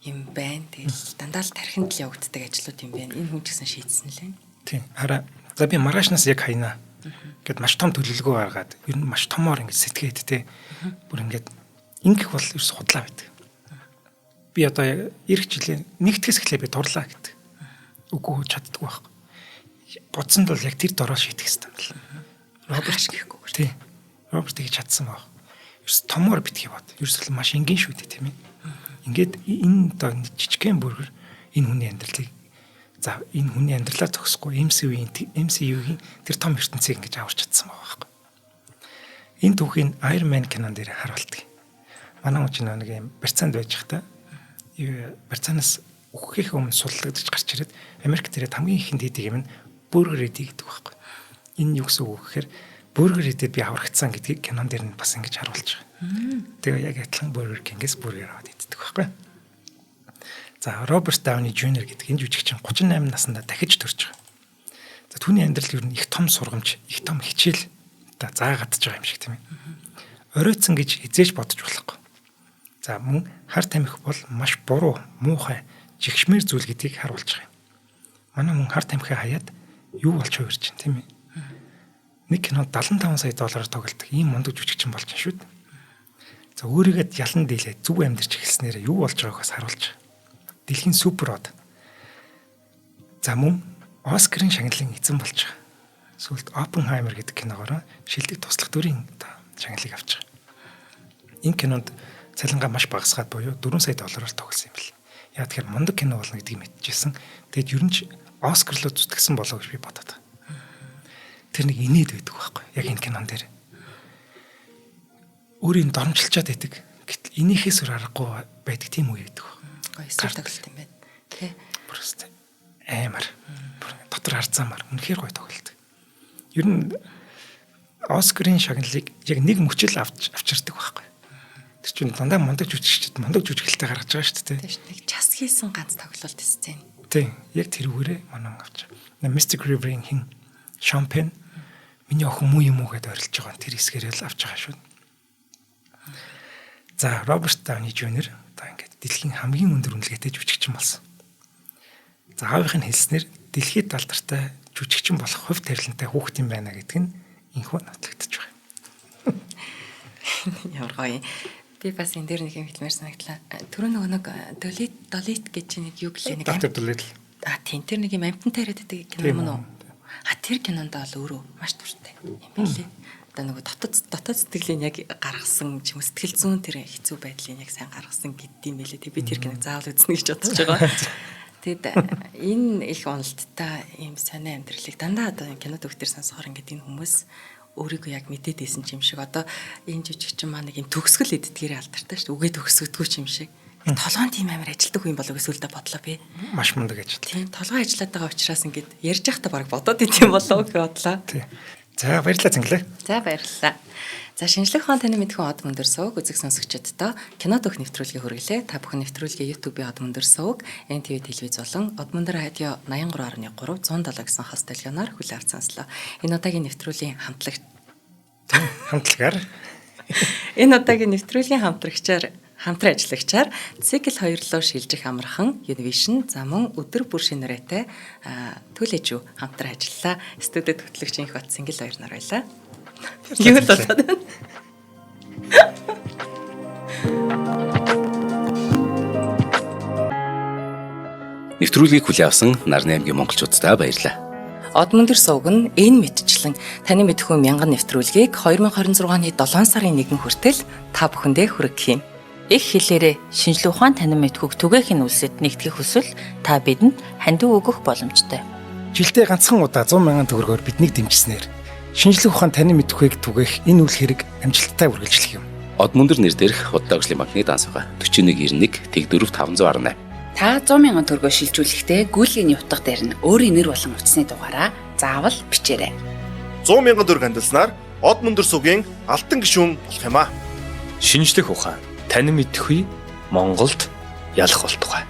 юм байна. Тэгэл дандаа л тархинд л явагддаг ажлууд юм байна. Энэ хүн ч гэсэн шийдсэн лээ. Тийм. Хараа, за, би маргаашнаас яг хайнаа гэд маш том төлөвлөгөө гаргаад, ер нь маш томоор ингэж сэтгээд те. Бүр ингээд ингэх бол ерөөс худлаа байдаг. Би одоо эх жилийн нэгтгэс эхлээ би дурлаа гэдэг. Үгүй, чаддаггүй байхгүй. Бодсонд бол яг тэр дороо шийдэх хэрэгтэй юм л. Роберт гэхгүй. Тийм. Роберт тэгж чадсан баг. Ерөөс томоор битгий бод. Ерөөс л маш энгийн шүү дээ, тийм ээ. Ингээд энэ одоо жижигхэн бургер энэ хүний амьдралыг, за, энэ хүний амьдралаар зогсохгүй MCU-ийн тэр том ертөнцийг ингэж аварч чадсан байгаа байхгүй. Энэ түүхийн Iron Man кинон дээр харуулдаг. Манай хүн чинь нэг юм барьцаанд байж байхдаа барьцаанаас үхэхээ өмнө суллагдаж гарч ирээд Америк дээрээ хамгийн ихэнд хийдэг юм нь бургер идэх гэдэг байхгүй. Энэ юу гэсэн үг гэхээр бургер идээд би аврагдсан гэдгийг кинон дээр нь бас ингэж харуулж байгаа. Тэгээ яг адилхан Burger King-ээс бургер аваад иддэг байхгүй. За, Роберт Дауни Жуниор гэдэг энэ жүжигчин 38 наснда дахиж төрж байгаа. За, түүний амьдрал ер нь их том сургамж, их том хичээл одоо заагадж байгаа юм шиг, тийм ээ. Оройтсан гэж хэзээ ч бодож болохгүй. За, мөн хар тамхи бол маш буруу, муухай, жигшмээр зүйл гэдгийг харуулж байгаа юм. Манай хүн хар тамхи хаяад юу болж хувирч чинь, тийм ээ. Нэг кино 75 сая доллараар тоглолдог ийм мундаг жүжигчин болж байна шүү дээ. За, өөрийгөө ялан дийлээ зөв амьдарч эхэлснээр юу болж байгааг бас харуулж байгаа. Дэлхийн супер од. За, мөн Оскарын шагналын эзэн болж байгаа. Сүүлд Оппенхаймер гэдэг киногоор шилдэг туслах дүрийн шагналыг авч байгаа. Энэ кинонд цалингаа маш багасгаад буюу 4 сая доллараар тоглосон юм бэл. Яг тэгэхээр мундаг кино болно гэдгийг мэдчихсэн. Тэгэд ер нь ч Оскар руу зүтгэсэн болоо гэж би бодоод байгаа. Тэр нэг инээд байдаг байхгүй яг энэ кинон дээр. Өөрийг доромжилчаад байдаг. Гэтэл инээхээс өөр аргагүй байдаг тийм үе байдаг. Гоё эсрэг тоглолт юм байна. Тэ. Просто амар. Дотор харцаамар үнэхээр гоё тоглолт. Ер нь Оскарын шагналыг яг нэг мөчл авч авчирдаг байхгүй. Тэр чинь дандаа мундаг жүжигчд мундаг жүжиглэлтэй гаргаж байгаа шүү дээ. Тийм шүү. Нэг час хийсэн ганц тоглолт сцен. Тийм. Яг тэрүүгээрээ манай авч. Mystic River-ийн хин Sean Penn Миний охин муу юм уу гэдээ орилж байгаа. Тэр хэсгээрээ л авч байгаа шүү. За, Роберт Дауни Жуниор одоо ингээд дэлхийн хамгийн өндөр үнэлгээтэй жүжигчин болсон. За, аавынх нь хэлснээр дэлхийд алдартай жүжигчин болох хувь тавилантай хүүхэд юм байна гэдг нь энэхүү нотлогдож байна. Ямар гоё. Би бас энэ дээр нэг юм хэлмээр санагдлаа. Түрүү нөгөө нэг Dolittle гэж чи нэг юу гэлээ нэг. Доктор Dolittle. А тийм, тэр нэг юм амьтантай яриад байдаг кино мөн үү? А тэр кинонд бол өөрөө маш дуртай юм билээ. Одоо нөгөө дотоод сэтгэлийн яг гаргасан ч юм уу, сэтгэл зүйн тэр хэцүү байдлыг яг сайн гаргасан гэдгийм байлээ. Тэг би тэр киног заавал үзнэ гэж бодож байгаа. Тэгэд энэ их уналттай ийм сонио амьдралыг дандаа одоо кино төгтөр сонсохоор ингээд энэ хүмүүс өөрийгөө яг мэдээд исэн юм шиг, одоо энэ жүжигчин маань нэг юм төгсгөл эддгээрээ алдартай шүү дээ. Үгээ төгсгөдгүү ч юм шиг. Толгойн тийм амар ажилтдаг юм болов уу сүлдө бодлоо би. Маш мундаг ажил. Тийм, толгой ажиллаад байгаа учраас ингээд ярьж байхдаа бараг бодоод идэм болов уу гэж бодлоо. Тий. За, баярлалаа Цэнгэлээ. За, баярлалаа. За, шинжлэх ухаан таны мэдхэн Од мөндөр сувг үзэг сонсогчдод кино дөх нэвтрүүлгийг хүргэлээ. Та бүхэн нэвтрүүлгийг YouTube-ийн Од мөндөр сувг, NTV телевиз болон Од мөндөр радио 83.3 107 гэсэн хос долгионоор хүлээн авч сонслоо. Энэ удаагийн нэвтрүүлгийн хамтлагч хамтлагаар Энэ удаагийн нэвтрүүлгийн хамтрагчаар хамтран ажиллагчаар Цикл 2 руу шилжих амархан Univision за мөн өдөр бүр шинэ нэртэй төлөөж хамтран ажиллалаа. Студид хөтлөгч Инх Бат Сэнгэл хоёр нар байлаа. Юу л болоод байна. Нэвтрүүлгийг хүлээн авсан Нарны аймгийн монголчууддаа баярлалаа. Од мөндөр сувг нь энэ мэтчлэн таны мэдхүйн мянган нэвтрүүлгийг 2026 оны 7 сарын 1 хүртэл та бүхэндээ хүргэх юм. Их хэлээрээ шинжлэх ухаан танин мэдхүйг түгээх нь үлсэд нэгтгэх хүсвэл та бидэнд хандив өгөх боломжтой. Жилдээ ганцхан удаа 100 мянган төгрөгөөр биднийг дэмжсэнээр шинжлэх ухаан танин мэдхүйг түгээх энэ үл хэрэг амжилттай үргэлжлэх юм. Од мөндөр нэр дээрх Худалдаа хөгжлийн банкны данс байгаа. 4191 тэг4 518. Та 100 мянган төгрөгөөр шилжүүлэхдээ гүйлгээний утга дээр нь өөрийн нэр болон утасны дугаараа заавал бичээрэй. 100 мянган төгрөг хандилснаар Од мөндөр сувгийн алтан гишүүн болох юм аа. Шинжлэх ухаан танин мэдхүй Монголд ялах болтугай.